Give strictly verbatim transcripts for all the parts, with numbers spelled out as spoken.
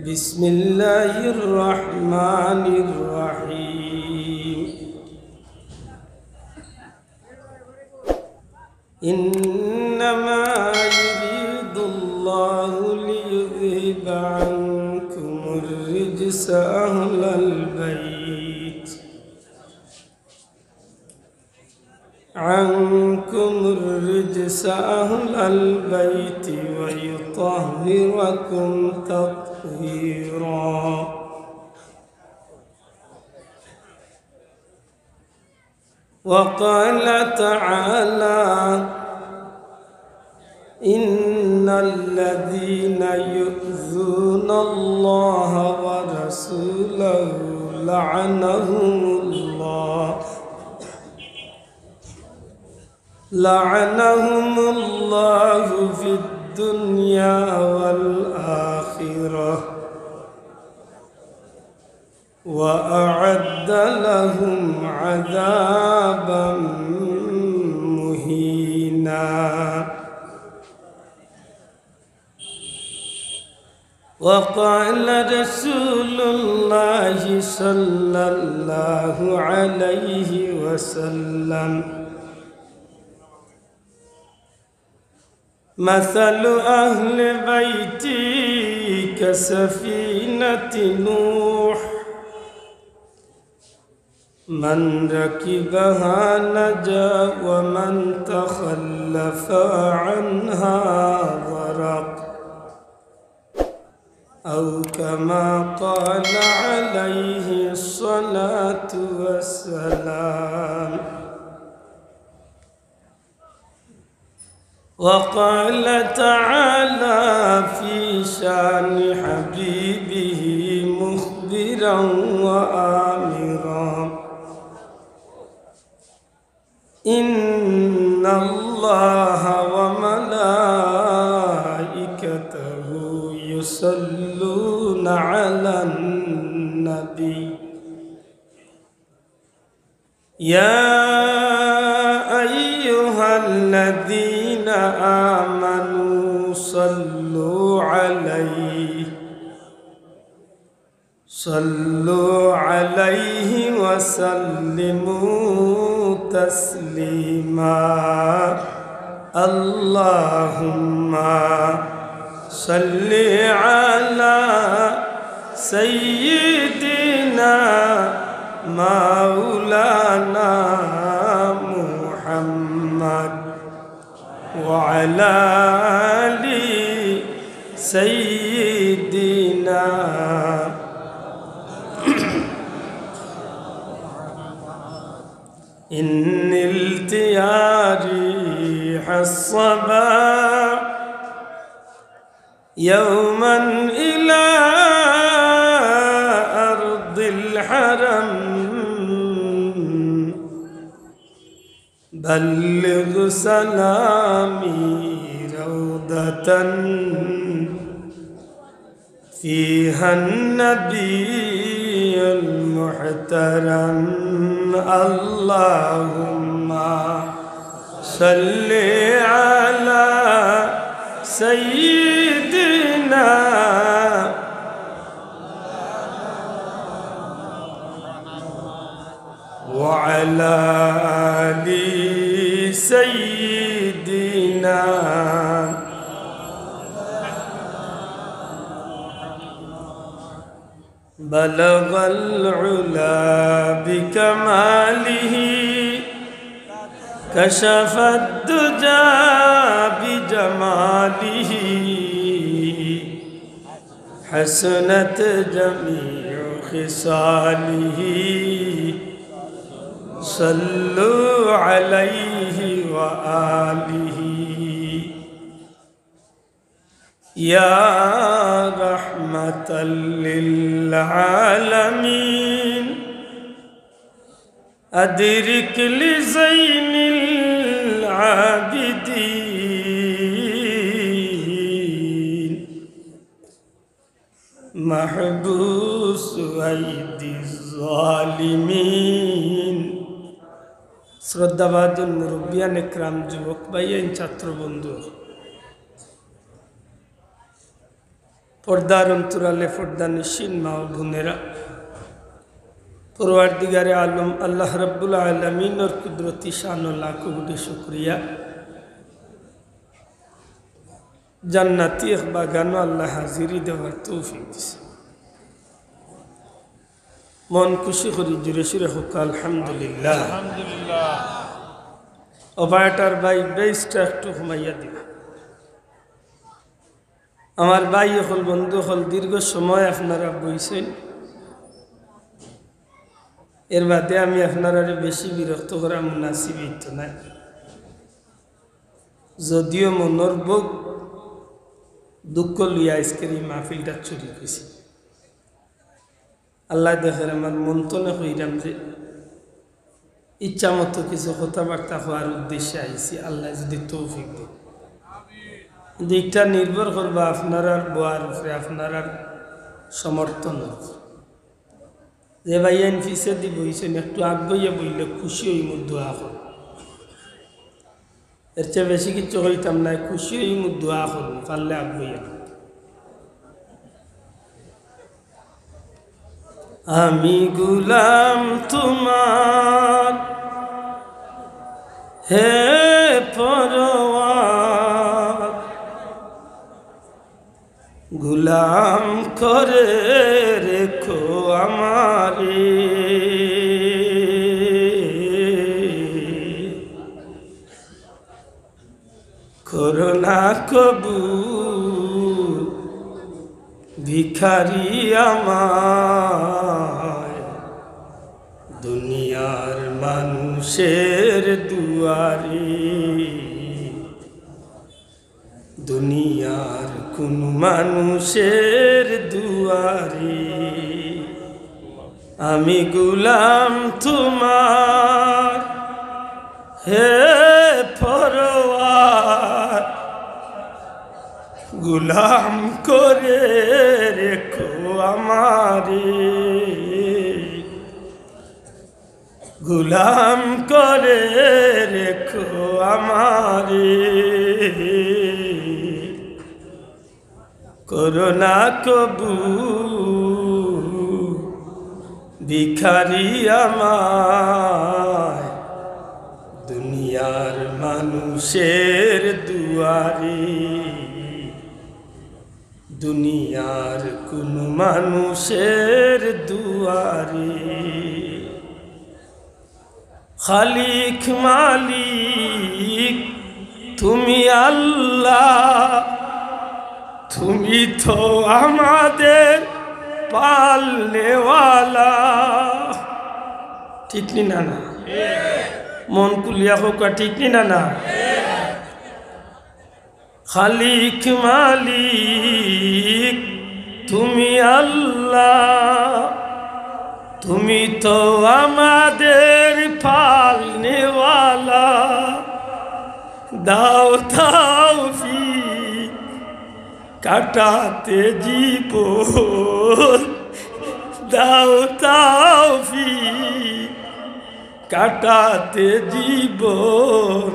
بسم الله الرحمن الرحيم. إنما يريد الله ليذهب عنكم الرجس أهل البيت، عنكم الرجس أهل البيت ويطهركم تطهيرا. وقال تعالى: إن الذين يؤذون الله ورسوله لعنهم الله، لعنهم الله في الدنيا والآخرة، وأعد لهم عذابا مهينا. وقال رسول الله صلى الله عليه وسلم: مثل أهل بيتي كسفينة نوح، من ركبها نجا ومن تخلف عنها غرق، أو كما قال عليه الصلاة والسلام. وقال تعالى في شان حبيبه مخبرا وآمرا: إن الله وملائكته يصلون على النبي، يا أيها الذين آمنوا صلوا عليه، صلوا عليه وسلموا تسليما. اللهم صل على سيدنا مولانا محمد وعلى آل سيدنا. إن التياري حصبا يوما إلى أرض الحرم، بلغ سلامي روضة فيها النبي المحترم. اللهم صل على سيدنا وعلى آل سيدنا. بلغ العلا بكماله، كشف الدجى بجماله، حسنت جميع خصاله، صلوا عليه وآله. يا رحمة للعالمين، أدرك لزين العابدين محبوس أيدي الظالمين. শ্রদ্ধাভাজন মুরব্বিয়ান একরাম, যুবক ভাইয়াইন, ছাত্র বন্ধু, পর্দার অন্তরালে পর্দানিশীন মা ও বোনেরা, পরওয়ারদিগারে আলম আল্লাহ রাব্বুল আলামিনর কুদরতি শান ও লাখো কোটি শুকরিয়া। জান্নাতি এক বাগানো আল্লাহ হাজিরি দেওয়ার তৌফিক দিছে। মন খুশি করি জোরে সুরে হোক আলহামদুলিল্লাহ। আলহামদুলিল্লাহ। ও বায়টার ভাই, বেইসটা একটু কমাইয়া দিবা। আমার ভাই অকল, বন্ধু অকল, দীর্ঘ সময় আপনারা বইছেন, এর বাদে আমি আপনারারে বেশি বিরক্ত করা মুনাসিব অইতো নায়। যদিও মনর ভোগ দুঃখ লইয়া আইজকের এই মাহফিলটা চুরি কইছি। আল্লাহ দেখের, আমার মন তনে কইরাম যে ইচ্ছা মতো কিছু কথাবার্তা কওয়ার উদ্দেশ্যে আইছি, আল্লাহ যদি তৌফিক দেয়। কিন্তু ইটা নির্ভর করবা আপনারার বওয়ার উপরে, আপনারার সমর্থনর উপরে। যে ভাইয়াইন পিছেদি বইছেন, একটু আগ বইয়া বইলে খুশি অইমু, দোয়া করো। এর চেয়ে বেশি কিচ্ছু কইতাম নায়, খুশি অইমু, দোয়া করো, পারলে আগ বইয়া। আমি গোলাম তোমার, হে পরওয়ার, গোলাম করে রেখো আমারে। করো না কবু ভিখারি আমায় দুনিয়ার মানুষের দুয়ারে, দুনিয়ার কোন মানুষের দুয়ারে। আমি গোলাম তোমার, হে পরওয়ার, গোলাম করে রেখো আমারে, গোলাম করে রেখো আমারে। করো না কবু ভিখারি আমায় দুনিয়ার মানুষের দুয়ারে, দুনিয়ার কোন মানুষের দুয়ারে। খালিক মালিক তুমি আল্লাহ, তুমি তো আমাদের পালনেওয়ালা। ঠিক নি না, না? মন খুলিয়া কউক্কা, ঠিক নি না, না? খালিক মালিক তুমি আল্লাহ, তুমি তো আমাদের পালনেওয়ালা। দাও তৌফিক কাটাতে জীবন, দাও তৌফিক কাটাতে জীবন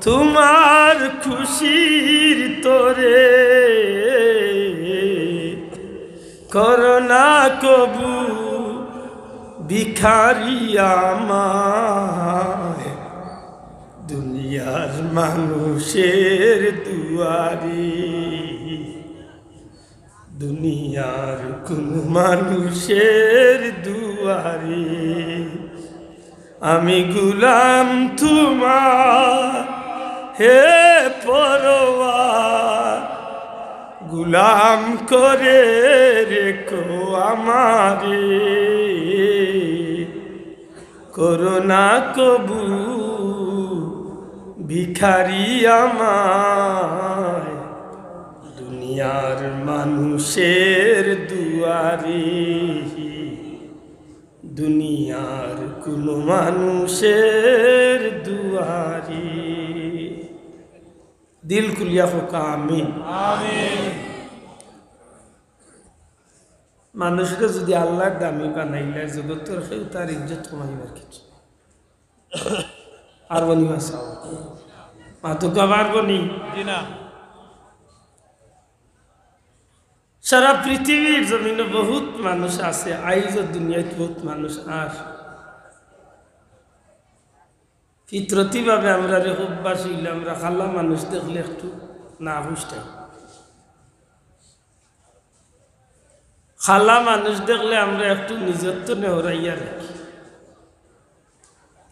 তোমার খুশির তরে। করো না কবু ভিখারি আমায় দুনিয়ার মানুষের দুয়ারে, দুনিয়ার কোন মানুষের দুয়ারে। আমি গোলাম তোমার, হে পরওয়ার, গোলাম করে রেখো আমারে। করো না কবু ভিখারি আমায় দুনিয়ার মানুষের দুয়ারে, দুনিয়ার কোন মানুষের দুয়ারে। দিল খুলিয়া কউক্কা আমিন। আমিন। মানুষরে যদি আল্লায় দামি বানাইলে, জগতর কেউ তার ইজ্জত কমাইবার কিচ্ছু নাই। পারবো নি বা চাও? মাতুক্কা পারবো নি? জি না। সারা পৃথিবীর জমিনো বহুত মানুষ আছে, আইজও দুনিয়াত বহুত মানুষ। আর ফিতরতিভাবে আমরারে অভ্যাস অইলে আমরা কালা মানুষ দেখলে একটু না বুঝতাম। কালা মানুষ দেখলে আমরা একটু নিজর তনে হরাইয়া রাখি।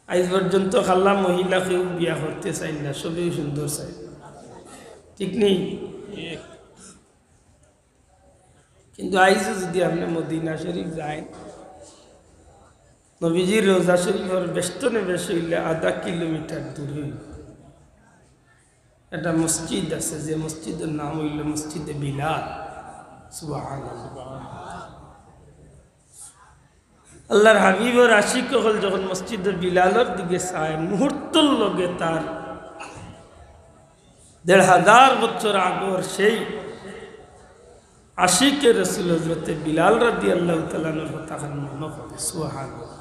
আইজ পর্যন্ত কালা মহিলা কেউ বিয়া করতে চায় না, সবেউ সুন্দর চায়, ঠিক নি? কিন্তু আইজও যদি আপনে মদিনা শরীফ যাইন, নবীজির রওজা শরীফর বেষ্টনে বেশ অইলে আধা কিলোমিটার দূরে একটা মসজিদ আছে, যে মসজিদর নাম অইল মসজিদে বিলাল। সুবহানাল্লাহ। আল্লাহর হাবিবর আশিক অকল যখন মসজিদে বিলালর দিকে চায়, মুহূর্তর লগে তার দেড় হাজার বছর আগর সেই আশিকে রসুল হজরতে বিলাল রাদিয়াল্লাহু তাআলা আনহুর কথাখান মনো পড়ে। সুবহানাল্লাহ।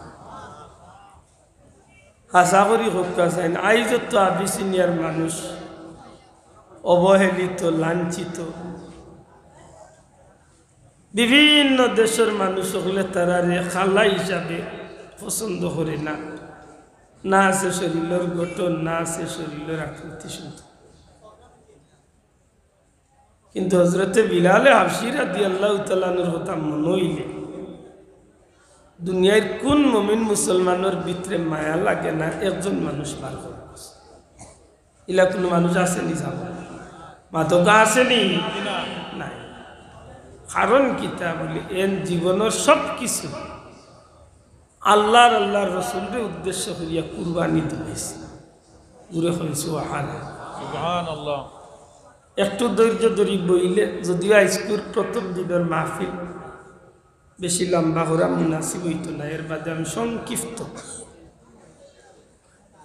আশা করি হক্কা চাইন, আইজও তো আবিসিনিয়ার মানুষ অবহেলিত, লাঞ্ছিত। বিভিন্ন দেশর মানুষ অকলে তারারে কালা হিসাবে পছন্দ করে না। না আছে শরীলর গঠন, না আছে শরীলর আকৃতি সুন্দর। কিন্তু হজরতে বিলালে হাবশি রাদিয়াল্লাহু তাআলা আনহুর কথা মনো অইলে দুনিয়ার কুন মুমিন মুসলমানর ভিতরে মায়া লাগে না, একজন মানুষ বার করো। ইলা কুনু মানুষ আছে নি? যাবো মাতকা আছে নি? নাই। কারণ কিতা বুলি, এন জীবনর সব কিছু আল্লাহর, আল্লাহর রসুলরে উদ্দেশ্য করিয়া কুরবানি দিলাইছে। জুরে কইন সুবহানাল্লাহ। সুবহানাল্লাহ। একটু ধৈর্য ধরি বইলে, যদিও আইজকুর প্রথম দিনর মাহফিল, বেশি লম্বা করা মুনাসিব অইতো না, এর বাদে আমি সংক্ষিপ্ত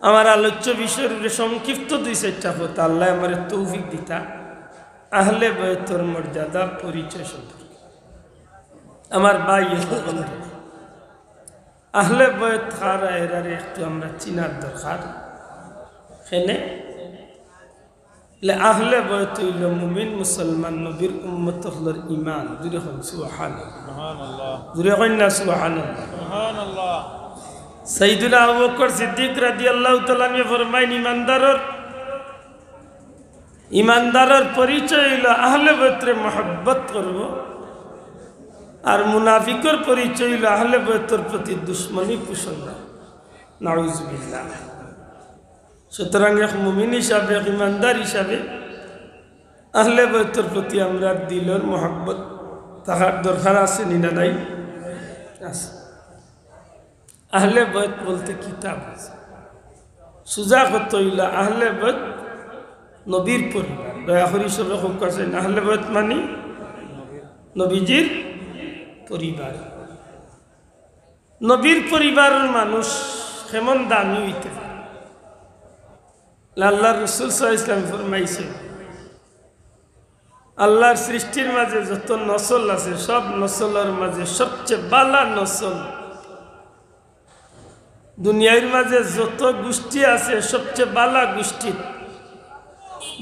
আমার আলোচ্য বিষয়র উপরে সংক্ষিপ্ত দুই চাইরটা কথা, আল্লায় আমারে তৌফিক দিতা, আহলে বয়তর মর্যাদা পরিচয় সম্পর্কে। আমার ভাই এবং বন্ধু, আহলে বয়ত কারা, এরারে একটু আমরা চিনার দরকার। কেনে? লে আহলে বয়ত অইল মুমিন মুসলমান নবীর উম্মত অকলর ইমান। জুরে কইন সুবহানাল্লাহ। সুবহানাল্লাহ। জুরে কইন না সুবহানাল্লাহ। সুবহানাল্লাহ। সাইয়্যিদুনা আবু বকর সিদ্দিক রাদিয়াল্লাহু তাআলা আনহু ফরমাইন, ইমানদারর, ইমানদারর পরিচয় অইল আহলে বয়তরে মহব্বত করব, আর মুনাফিকর পরিচয় অইল আহলে বয়তর প্রতি দুশমনি পোষণ করা। নাউজুবিল্লাহ। সুতরাং এক মুমিন হিসাবে, এক ইমানদার হিসাবে আহলে বয়তর প্রতি আমরার দিলর মহব্বত থাকার দরকার আছে নি না নাই? আছে। আহলে বয়ত বলতে কিতা বুঝো? সুজা কথা অইল আহলে বয়ত নবীর পরিবার। দয়া করি সবে কউক্কা চাইন, আহলে বয়ত মানি নবীজির পরিবার। নবীর পরিবারর মানুষ কেমন দামি অইতে পারে? আল্লাহর রসুল সাল্লাল্লাহু আলাইহি ওয়াসাল্লাম ফরমাইছইন, আল্লাহর সৃষ্টির মাঝে যত নসল আছে, সব নসলর মাঝে সবচেয়ে বালা নসল, দুনিয়ার মাঝে যত গোষ্ঠী আছে, সবচেয়ে বালা গোষ্ঠী,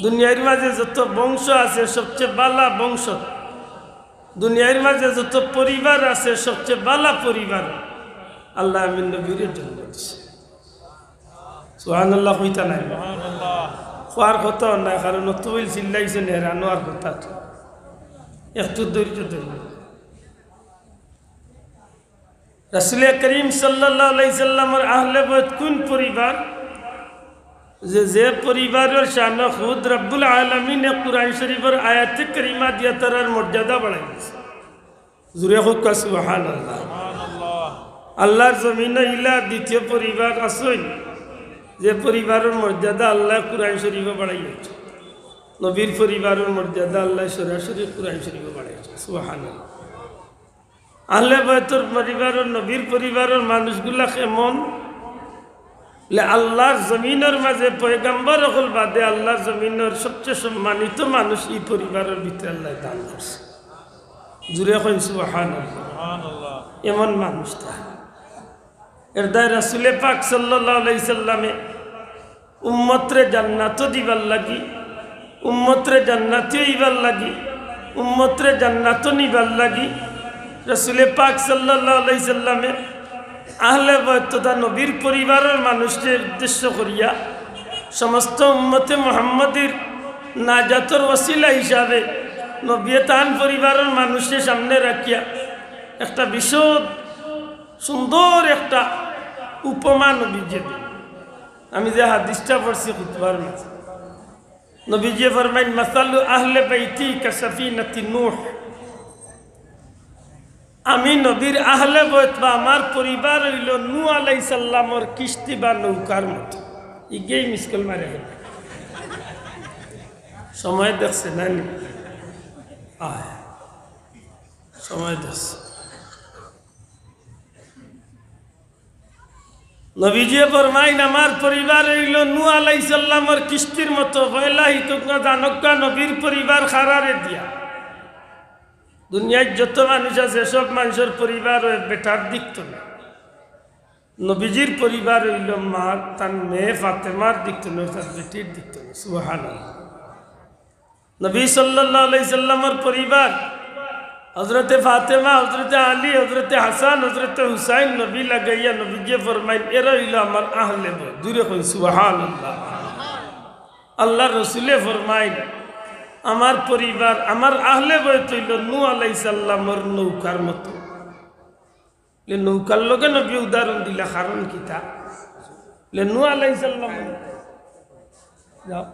দুনিয়ার মাঝে যত বংশ আছে, সবচেয়ে বালা বংশ, দুনিয়ার মাঝে যত পরিবার আছে, সবচেয়ে বালা পরিবার আল্লায় আমিন নবীরে জন্ম দিছে। সুবহানাল্লাহ কইতা নায়? সুবহানাল্লাহ। কওয়ার কথা নায়, কারণ অত বইল চিল্লাইছইন, হেরানো আর কথা তো। একটু ধৈর্য ধরুন। রাসূলে করিম সাল্লাল্লাহু আলাইহি সাল্লামর আহলে বয়ত কুন পরিবার? যে, যে পরিবারর শান খুদ রব্বুল আলামিনে কুরআন শরীফর আয়াতে কারিমা দিয়া তারার মর্যাদা বাড়াই দিছে। জুরে কউক্কা সুবহানাল্লাহ। সুবহানাল্লাহ। আল্লাহর জমিনো ইলা দ্বিতীয় পরিবার আছইন, যে পরিবারর মর্যাদা আল্লায় কুরআন শরীফো বাড়াইয়া দিছে। নবীর পরিবারর মর্যাদা আল্লায় সরাসরি কুরআন শরীফো বাড়াইয়া দিছে। সুবহানাল্লাহ। আহলে বয়তর পরিবারর, নবীর পরিবারর মানুষগুলা কেমন? লে আল্লাহর জমিনর মাঝে পয়গাম্বর অকল বাদে আল্লাহর জমিনর সবচেয়ে সম্মানিত মানুষ ই পরিবারর ভিতরে আল্লায় দান করছে। জুরে কইন সুবহানাল্লাহ। সুবহানাল্লাহ। এমন মানুষ তারা। এর দায় রাসূলে পাক সাল্লাল্লাহু আলাইহি সাল্লামে উম্মতরে জান্নাতো দিবার লাগি, উম্মতরে জান্নাতি অইবার লাগি উম্মতরে জান্নাতো নিবার লাগি রসুলে পাক সাল্লাল্লাহু আলাইহি সাল্লামে আহলে বয়ত তথা নবীর পরিবারর মানুষরে উদ্দেশ্য করিয়া সমস্ত উম্মতে মুহাম্মদীর নাজাতর ওসিলা হিসাবে নবীয়ে তান পরিবারর মানুষরে সামনে রাখিয়া একটা বিশদ সুন্দর একটা উপমা নবীজিয়ে দিলা। আমি যে হাদিসটা পড়ছি খুতবার মাঝে, নবীজিয়ে ফরমাইন, "মাসালু আহলে বাইতি কাসাফিনাতি নূহ।" আমি নবীর আহলে বয়ত বা আমার পরিবার অইলো নূহ আলাইহিস সালামর কিস্তি বা নৌকার মতো। ইগেই মিস কল মারে। সময় দেখছে না নি? আয়, সময় দেখছে। নবীজিয়ে ফরমাইন, "আমার পরিবার অইলো নূহ আলাইহিস সালামর কিস্তির মতো।" পয়লা হিতুক না জানউক্কা নবীর পরিবার খারারে দিয়া। দুনিয়াত যত মানুষ আছে, সব মানুষর পরিবার অয় বেটার দিক তনে। নবীজির পরিবার অইলো মা, তান মেয়ে ফাতেমার দিক তনে, অর্থাৎ বেটির দিক তনে। সুবহানাল্লাহ। নবী সাল্লাল্লাহু আলাইহি সাল্লামর পরিবার, হযরতে ফাতেমা, হযরতে আলী, হযরতে হাসান, হযরতে হুসাইন, নবী লাগাইয়া নবীজিয়ে ফরমাইন, "এরা অইলো আমার আহলে বয়ত।" জুরে কইন, "সুবহানাল্লাহ।" আল্লাহর রসুলে ফরমাইন, "আমার পরিবার, আমার আহলে বয়ত অইলো নূহ আলাইহিস সালামর নৌকার মতো।" লে নৌকার লগে নবী উদাহরণ দিলা, কারণ কিতা? লে নূহ আলাইহিস সালাম, যাও।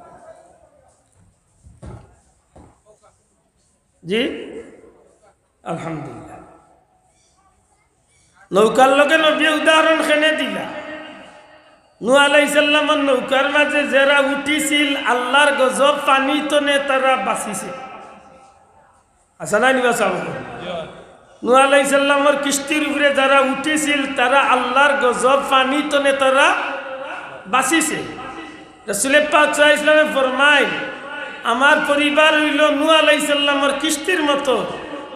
জি, আলহামদুলিল্লাহ। নৌকার লগে নবী উদাহরণ কেনে দিলা? নূহ আলাইহিস সালামর নৌকার মাঝে যেরা উঠিছিল, আল্লাহর গজব পানি তনে তারা বাঁচিছে। আছে না নি বা সাব? নূহ আলাইহিস সালামর কিস্তির উপরে যারা উঠিছিল, তারা আল্লাহর গজব পানি তনে তারা বাঁচিছে। রাসূলে পাক সাল্লাল্লাহু আলাইহি ওয়াসাল্লামে ফরমাইন, "আমার পরিবার অইলো নূহ আলাইহিস সালামর কিস্তির মতো।"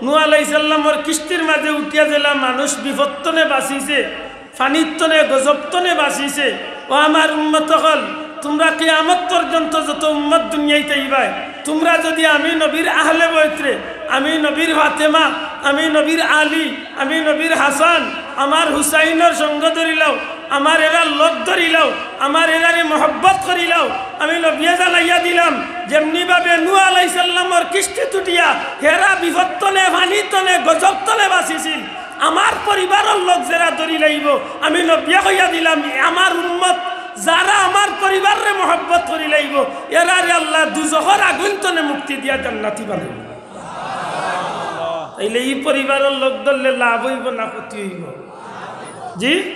নূহ আলাইহিস সালামর কিস্তির মাঝে উঠিয়া যেলা মানুষ বিপদ তনে বাঁচিছে, পানির তনে, গজব তনে বাঁচিছে। ও আমার উম্মত অকল, তুমরা কিয়ামত পর্যন্ত যত উম্মত দুনিয়াইত আইবায়, তুমরা যুদি আমি নবীর আহলে বয়তরে, আমি নবীর ফাতেমা, আমি নবীর আলী, আমি নবীর হাসান, আমার হুসাইনর সঙ্গ ধরিলাও, আমার এরার লগ ধরিলাও, আমার এরারে মহব্বত করিলাও, আমি নবিয়ে জানাইয়া দিলাম, যেমনি ভাবে নূহ আলাইহিস সালামর কিস্তিত উঠিয়া হেরা বিপদ তনে, পানির তনে, গজব তনে বাঁচিছিল, আমার পরিবারর লগ যেরা ধরিলাইবো, আমি নবিয়ে কইয়া দিলাম, আমার উম্মত যারা আমার পরিবাররে মহব্বত করিলাইবো, এরারে আল্লায় দুজখর আগুন তনে মুক্তি দিয়া জান্নাতি বানাইবো। তাইলে ই পরিবারর লগ ধরলে লাভ অইবো না ক্ষতি অইবো? জি?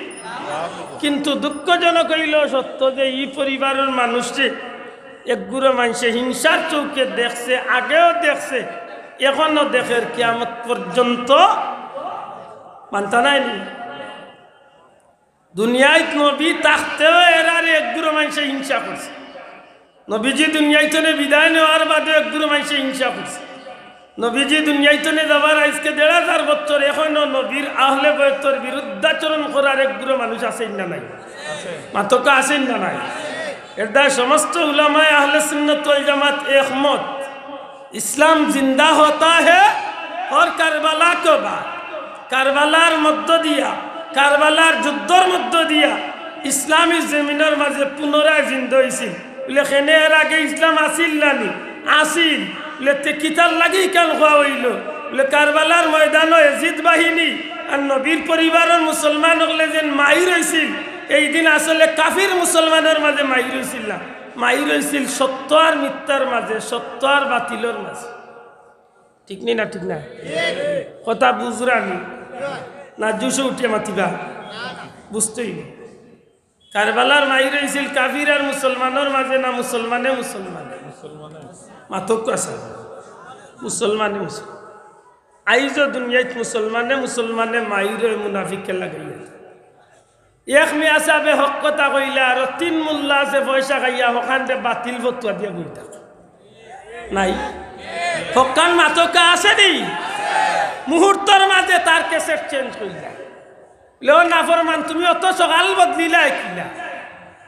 কিন্তু দুঃখজনক অইলো সত্য যে ই পরিবারর মানুষরে একগুরু মানষে হিংসার চউখে দেখছে, আগেও দেখছে, এখনো দেখের, কিয়ামত পর্যন্ত মানতা নায় নি। দুনিয়াইত নবী থাকতেও এরারে একগুরু মানষে হিংসা করছে। নবীজি দুনিয়াইত তনে বিদায় নেওয়ার বাদে একগুরু মানষে হিংসা করছে। নবীজি দুনিয়াইত তনে যাবার আইজকে দেড় হাজার বছর, এখনো নবীর আহলে বয়তর বিরুদ্ধাচরণ করার একগুরু মানুষ আছেন না নাই? মাতকা আছেন না নাই? এর দ্বারা সমস্ত উলামায়ে আহলে সুন্নাত ওয়াল জামাত একমত, ইসলাম জিন্দা হতা হে অর কারবালা কো বাদ। কারবালার মধ্য দিয়া, কারবালার যুদ্ধর মধ্য দিয়া ইসলামী জমিনর মাঝে পুনরায় জিন্দা অইছিল। বুলে, "কেনে এর আগে ইসলাম আছিল না নি?" "আছিল।" বুলে, "তে কিতার লাগি ইখান কওয়া অইলো?" বুলে, "কারবালার ময়দানো এজিদ বাহিনী আর নবীর পরিবারর মুসলমান অকলে যেন মাইর অইছিল, এই দিন আসলে কাফির মুসলমানর মাঝে মাইর অইছিল না, মাইর অইছিল সত্য আর মিথ্যার মাঝে, সত্য আর বাতিলর মাঝে।" ঠিক নি না? ঠিক না? কথা বুঝরা নি? না জুশো উঠিয়া মাতিবা? বুঝতে অইবো। কারবালার মাইর অইছিল কাফির আর মুসলমানর মাঝে না মুসলমানে মুসলমানে? মাতক আছে। মুসলমানে মুসলমানে। আইজও দুনিয়াত মুসলমানে মুসলমানে মাইর অয় মুনাফিকে লাগাইয়া। এক মিয়া সাবে হক কথা কইলা, আরো তিন মোল্লা আছে পয়সা খাইয়া হকানরে বাতিল ফতুয়া দিয়া বই থাকে। নাই? হকান মাতকা আছে নি? মুহূর্তর মাঝে তার cassette change করিলা। লো নাফরমান, তুমি অত সকাল বদলিলা কিলা?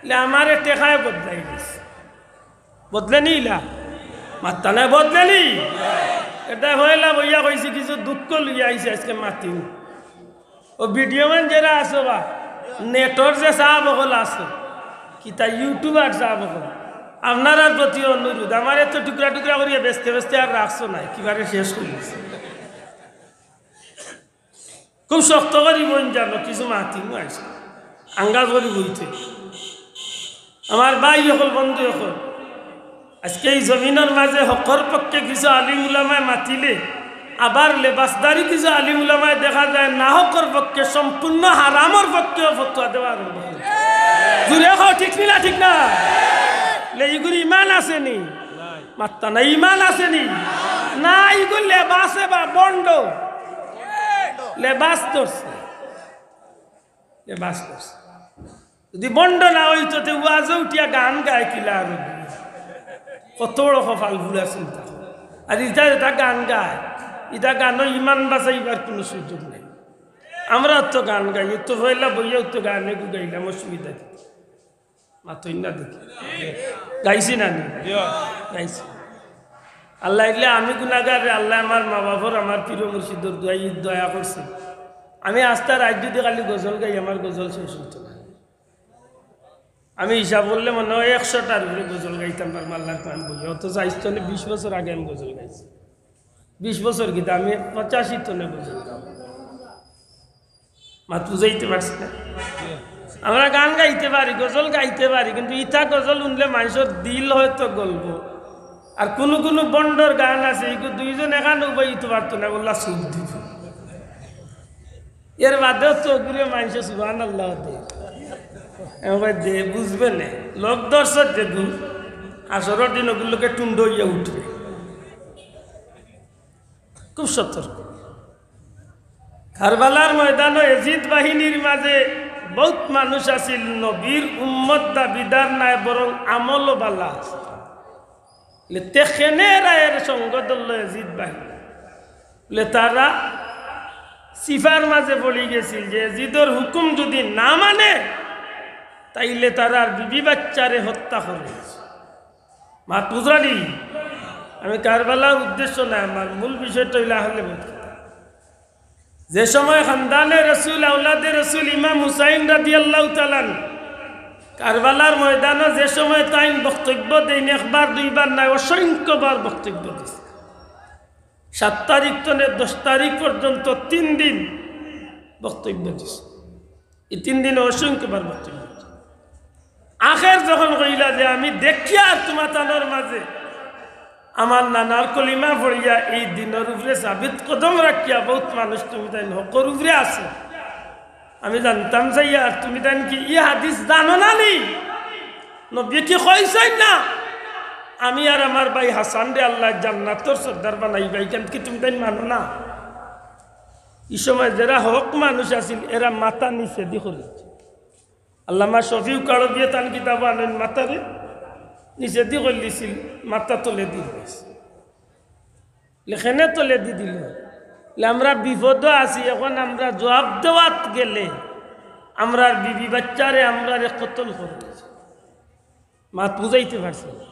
লে আমারে টেকায় বদলাই দিছে। বদলে নি ইলা? মাত্তা নাই বদলে নি? এটা পয়লা বইয়া কইছি, কিছু দুঃখ লইয়া আইছি আজকে মাতিমু। ও video man যেরা আছো বা, নেটর যে সাব অকল আছো, কিতা YouTuber সাব অকল, আপনারার প্রতি অনুরোধ, আমারে তো টুকরা টুকরা করিয়া বেচতে বেচতে আর রাখছো নায়, কিবারে শেষ করি দিছি। খুব শক্ত করি বইন জানো, কিছু মাতিমু আইছে। আঙ্গাজ করি বইতে। আমার ভাই অকল, বন্ধু অকল, আজকে ই জমিনর মাঝে হকর পক্ষে কিছু আলিম উলামায় মাতিলে, আবার লেবাসদারি কিছু আলিম উলামায় দেখা যায় না হকর পক্ষে, সম্পূর্ণ হারামর পক্ষেও ফতোয়া দেওয়া আরম্ভ করে। জুরে কও, ঠিক নি না? ঠিক না? লে, ইগুর ইমান আছে নি? মাত্তা না, ইমান আছে নি? না, ইগুর লেবাসে বা বন্ড। লেবাস ধরছে। লেবাস ধরছে। যদি বন্ড না অইতো, তে ওয়াজে উঠিয়া গান গায় কিলা আর? কত বড় কপাল পুড়া চিন্তা। আর ইটা যেটা গান গায়, ইটা গানও ইমান বাঁচাইবার কোনো সুযোগ নাই। আমরা তো গান গাই, তো পয়লা বইয়াও তো গান এগু গাইলাম, অসুবিধা কি? মাতইন না দেখি। গাইছি না নি? গাইছি। আল্লাহ ইলে আমি গুনাগার রে, আল্লাহ আমার মা বাপর, আমার পীর মুর্শিদর দোয়াই দয়া করছে। আমি আস্তা রাইত যদি খালি গজল গাই, আমার গজল শেষ অইতো না। আমি হিসাব করলে মনে হয় একশোটার উপরে গজল গাইতাম পারমু আল্লাহর কোরআন বইয়া। অথচ আইজ তনে বিশ বছর আগে আমি গজল গাইছি। বিশ বছর কিতা, আমি পঁচাশি তনে গজল গাই। মাত বুঝাইতে পারছি না? আমরা গান গাইতে পারি, গজল গাইতে পারি, কিন্তু ইতা গজল হুনলে মানষর দিল হয়তো গলবো। আর কুনু কুনু বন্ডর গান আছে, ইগু দুইজন এখানে উবাইতে পারতো না, বললা সুখ দিব। এর বাদেও তো ওগুলো মানষে সুবহানাল্লাহ দে। এবার দে, বুঝবে না। লোক দর্শক যে দূর, হাশরর দিন ওগুলোকে টুন্ড হইয়া উঠবে। খুব সতর্ক। কারবালার ময়দানো এজিদ বাহিনীর মাঝে বহুত মানুষ আছিল, নবীর উম্মত দাবিদার নায়, বরং আমলও বালা আছে। লে তে কেনে এরা এর সঙ্গ ধরল এজিদ বাহিনী? লে তারা সিফার মাঝে পড়ি গেছিল যে এজিদর হুকুম যদি না মানে, তাইলে তারার বিবি বাচ্চারে হত্যা করে। মাত বুঝরানি? আমি কারবালার উদ্দেশ্য না, আমার মূল বিষয়টা হইল আহলে বাইত। যে সময় খানদানে রসুল, আওলাদে রসুল ইমাম হুসাইন রাদিয়াল্লাহু তাআলা আনহু কারবালার ময়দানো যে সময় তাইন বক্তব্য দেইন, একবার দুইবার নায়, অসংখ্যবার বক্তব্য দিছে। সাত তারিখ তনে দশ তারিখ পর্যন্ত তিন দিন বক্তব্য দিছে। এই তিন দিনে অসংখ্যবার বক্তব্য দিছে। আখের যখন কইলা যে আমি দেখিয়ার তুমাতানর মাঝে আমার নানার কলিমা পড়িয়া এই দিনর উপরে সাবিত কদম রাখিয়া বহুত মানুষ তুমিতাইন হকর উপরে আছে। আমি জানতাম চাইয়ার তুমিতাইন কি ই হাদিস জানো না নি? নবী কি কইছইন না? আমি আর আমার ভাই হাসানরে আল্লায় জান্নাতর সর্দার বানাইবা, ইখান কি তুমিতাইন মানো না? ই সময় যেরা হক মানুষ আছিল, এরা মাথা নিচেদি করিল। আল্লামা শফিউ কারবিয়ে তান কিতাব আনইন, মাথারে নিচেদি করিলিছিল, মাথা তলেদি রইছে। লেখেনে তলেদি দিল। লে আমরা বিপদো আছি, এখন আমরা জবাব দেওয়াত গেলে আমরার বিবি বাচ্চারে আমরারে কতল করবে। মাত বুঝাইতে পারছি?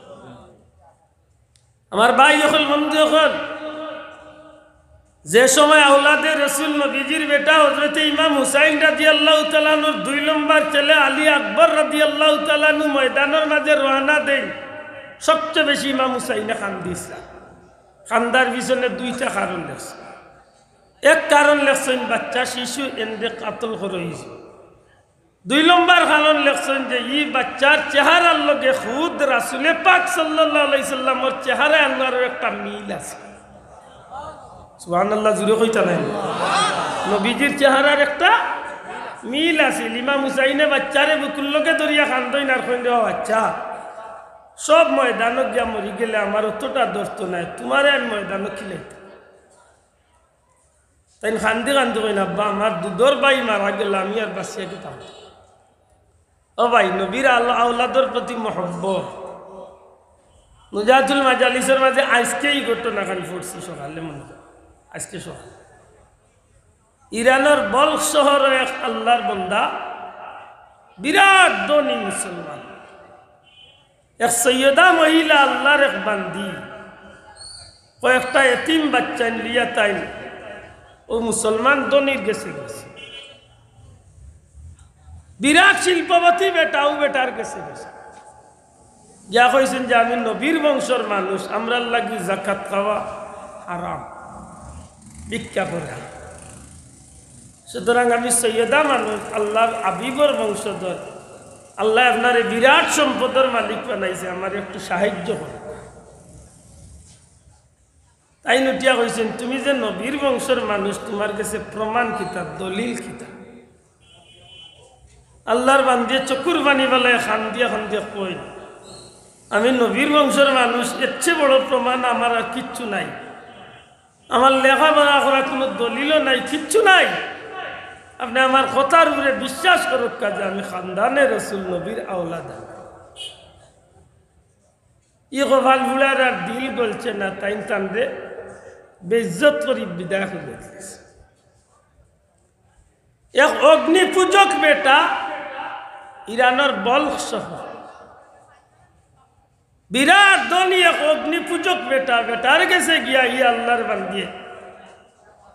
আমার ভাই অকল, বন্ধু অকল, যে সময় আওলাদে রসুল নবীজির বেটা হজরতে ইমাম হুসাইন রাদিয়াল্লাহু তাআলা আনহুর দুই নম্বর ছেলে আলী আকবর রাদিয়াল্লাহু তাআলা আনহু ময়দানর মাঝে রওয়ানা দেইন, সবচেয়ে বেশি ইমাম হুসাইনে কান্দিছলা। কান্দার পিছনে দুইটা কারণ লেখছইন। এক কারণ লেখছইন, বাচ্চা শিশু এনরে কাতল করা অইছে। দুই নম্বর কারণ লেখছইন যে ই বাচ্চার চেহারার লগে খুদ রাসুলে পাক সাল্লাল্লাহু আলাইহি সাল্লামর চেহারা আনোয়ারর একটা মিল আছে। সুবহানাল্লাহ, জুরে কইতা নাই? নবীজির চেহারার একটা মিল আছে। ইমাম হুসাইনে বাচ্চারে বুকুর লগে ধরিয়া কান্দইন আর কইন, "রে ও বাচ্চা, সব ময়দানো গিয়া মরি গেলে আমার অতটা ধরতো নায়, তুমারে আমি ময়দানো খিলাইতাম।" তাইন কান্দি কান্দি কইন, "আব্বা, আমার দুধর ভাই মারা গেল, আমি আর বাঁচিয়া কিতা করতাম?" ও ভাই, নবীর আল-, আওলাদর প্রতি মহব্বত। নুজাতুল মাজালিসর মাঝে আজকে ই ঘটনা খান পড়ছি সকালে, মনে হয় আজকে সকালে। ইরানর বলখ শহরো এক আল্লাহর বন্দা, বিরাট ধনী মুসলমান, এক সৈয়দা মহিলা, আল্লাহর এক বান্দি, কয়েকটা এতিম বাচ্চাইন লইয়া তাইন অউ মুসলমান ধনীর গেছে গেছে। বিরাট শিল্পপতি বেটা, অউ বেটার গেছে গেছে। গিয়া কইছইন যে, "আমি নবীর বংশর মানুষ, আমরার লাগি জাকাত খাওয়া হারাম, ভিক্ষা করা।" সুতরাং আমি সৈয়দা মানুষ, আল্লার হাবিবর বংশধর, আল্লায় আপনারে বিরাট সম্পদর মালিক বানাইছে, আমারে একটু সাহায্য করো। তাইন উঠিয়া কইছইন, "তুমি যে নবীর বংশর মানুষ, তুমার গেছে প্রমাণ কিতা, দলিল কিতা?" আল্লার বান্দিয়ে চকুর পানি ফালাইয়া কান্দিয়া কান্দিয়া কইন, "আমি নবীর বংশর মানুষ, এর চেয়ে বড় প্রমাণ আমার আর কিচ্ছু নাই। আমার লেখাপড়া করার কুনু দলিলও নাই, কিচ্ছু নাই। আপনে আমার কথার উপরে বিশ্বাস করউক্কা যে আমি খান্দানে রসুল, নবীর আওলাদ।" ই কপাল পুড়ার আর দিল গলছে না, তাইন তানরে বেইজ্জত করি বিদায় করি দিছে। এক অগ্নিপূজক বেটা, ইরানর বলখ শহর, বিরাট ধনী এক অগ্নিপূজক বেটা, বেটার গেছে গিয়া ই আল্লার বান্দিয়ে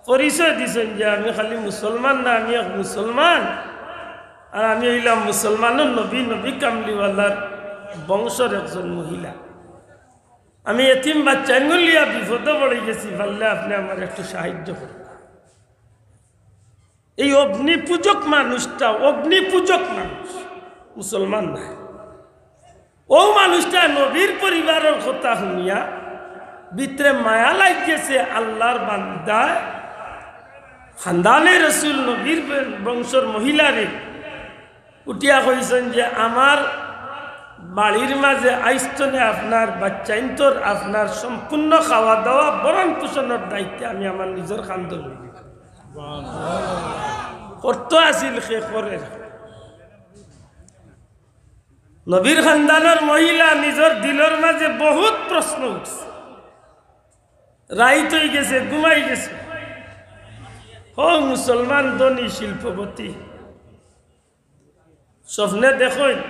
পরিচয় দিছইন যে, "আমি খালি মুসলমান না, আমি এক মুসলমান, আর আমি অইলাম মুসলমানর নবী, নবী কামলিওয়ালার বংশর একজন মহিলা। আমি এতিম বাচ্চাইনগুন লইয়া বিপদো পড়ি গেছি, পারলে আপনে আমারে একটু সাহায্য করউক্কা।" এই অগ্নিপূজক মানুষটা, অগ্নিপূজক মানুষ, মুসলমান নায়। অউ মানুষটা নবীর পরিবারর কথা হুনিয়া ভিতরে মায়া লাগি গেছে, আল্লার বান্দায়, খান্দানে রসুল, নবীর বংশর মহিলারে উঠিয়া কইছইন যে, "আমার বাড়ির মাঝে আইজ তনে আপনার বাচ্চাইন্তর আপনার সম্পূর্ণ খাওয়া দাওয়া, ভরণ পোষণর দায়িত্বে আমি আমার নিজর কান্দো লইলাম।" কর্ত আছিল, কে করের। নবীর খান্দানর মহিলা নিজর দিলর মাঝে বহুত প্রশ্ন উঠছে। রাইত অই গেছে, ঘুমাই গেছে। হউ মুসলমান ধনী শিল্পপতি। স্বপ্নে দেখইন,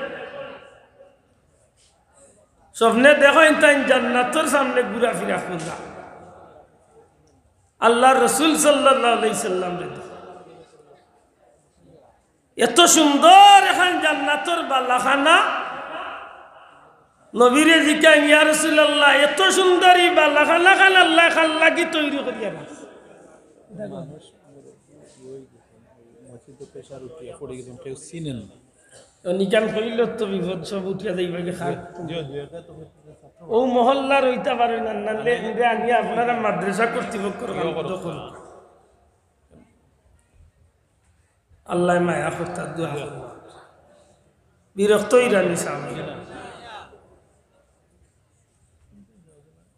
স্বপ্নে দেখইন তাইন জান্নাতর সামনে ঘুরাফিরা কররা। আল্লার রসুল সাল্লাল্লাহু আলাইহি সাল্লামরে দেখইন। এত সুন্দর এখান জান্নাতর বালাখানা। নবীরে জিকাইন, "ইয়া রাসূলুল্লাহ, এত সুন্দর ই বালাখানা খান আল্লায় কার লাগি তৈরি করিয়া রাখছে?" মসজিদো pressure উঠিয়া পড়ি গেছইন, কেউ চিনেন না। অউ নিকান কইলে তো বিপদ সব উঠিয়া যাইবা গি খান। জি, জি, এটা তো অউ মহল্লার অইতা পারে না, নাইলে ইনরে আনিয়া আপনারা মাদ্রাসা কর্তৃপক্ষর কান দখল। আল্লায় মায়া করতা, দোয়া করবা। বিরক্ত অইরা নি সামনে।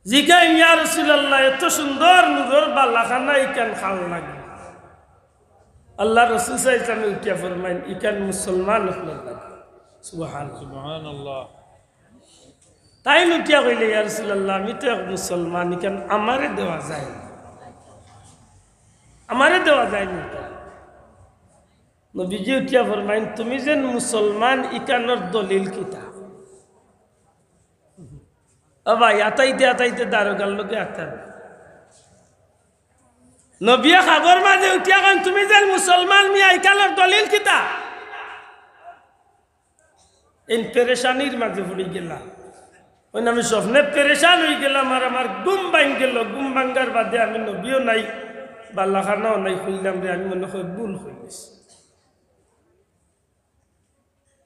জিকাইন, "ইয়া রাসূলুল্লাহ, এত সুন্দর নূরর বালাখানা ইখান কার লাগি?" আল্লার রসুল সাল্লাল্লাহু আলাইহি ওয়াসাল্লামে উঠিয়া ফরমাইন, "ইখান মুসলমান অকলর লাগি।" সুবহানাল্লাহ। সুবহানাল্লাহ। তাইন উঠিয়া কইলে, "ইয়া রাসূলুল্লাহ, আমি তো এক মুসলমান, ইখান আমারে দেওয়া যায় না, আমারে দেওয়া যায় না ইখান।" নবীজি উঠিয়া ফরমাইন, "তুমি যেন মুসলমান, ইখানর দলিল কিতা?" ও ভাই, আতাইতে আতাইতে দারোগার লগে আতার। নবিয়ে খাবর মাঝে উঠিয়া কইন, "তুমি যেন মুসলমান মিয়া, ইখানর দলিল কিতা?" এইন পেরেশানির মাঝে পড়ি গেলা। কইন, "আমি স্বপ্নে পেরেশান অই গেলাম, আর আমার ঘুম ভাঙ্গি গেল। ঘুম ভাঙ্গার বাদে আমি নবীও নাই, বালাখানাও নাই, কইলাম রে, আমি মনে কয় ভুল কইলিছি।"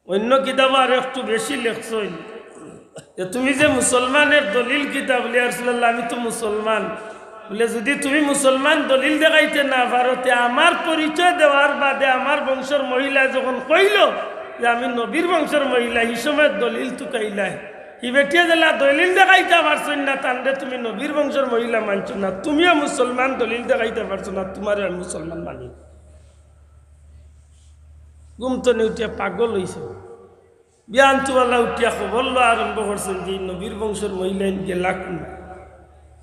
অইন্য কিতাবো আর একটু বেশি লেখছইন যে, "তুমি যে মুসলমানর দলিল কিতা?" বলে, "ইয়া রাসূলুল্লাহ, আমি তো মুসলমান।" বলে, "যদি তুমি মুসলমান দলিল দেখাইতে না পারো, তে আমার পরিচয় দেওয়ার বাদে আমার বংশর মহিলায় যখন কইল যে আমি নবীর বংশর মহিলা, হি সময় দলিল তুকাইলায়। হি বেটিয়ে যেলা দলিল দেখাইতা পারছইন না, তানরে তুমি নবীর বংশর মহিলা মানছো না, তুমিও মুসলমান, দলিল দেখাইতা পারছো না, তুমারে আমি মুসলমান মানি না।" ঘুম তনে উঠিয়া পাগল অইছে। বিয়ানতুওয়ালা উঠিয়া খবর লওয়া আরম্ভ করছইন যে ই নবীর বংশর মহিলাইন গেলা কুন।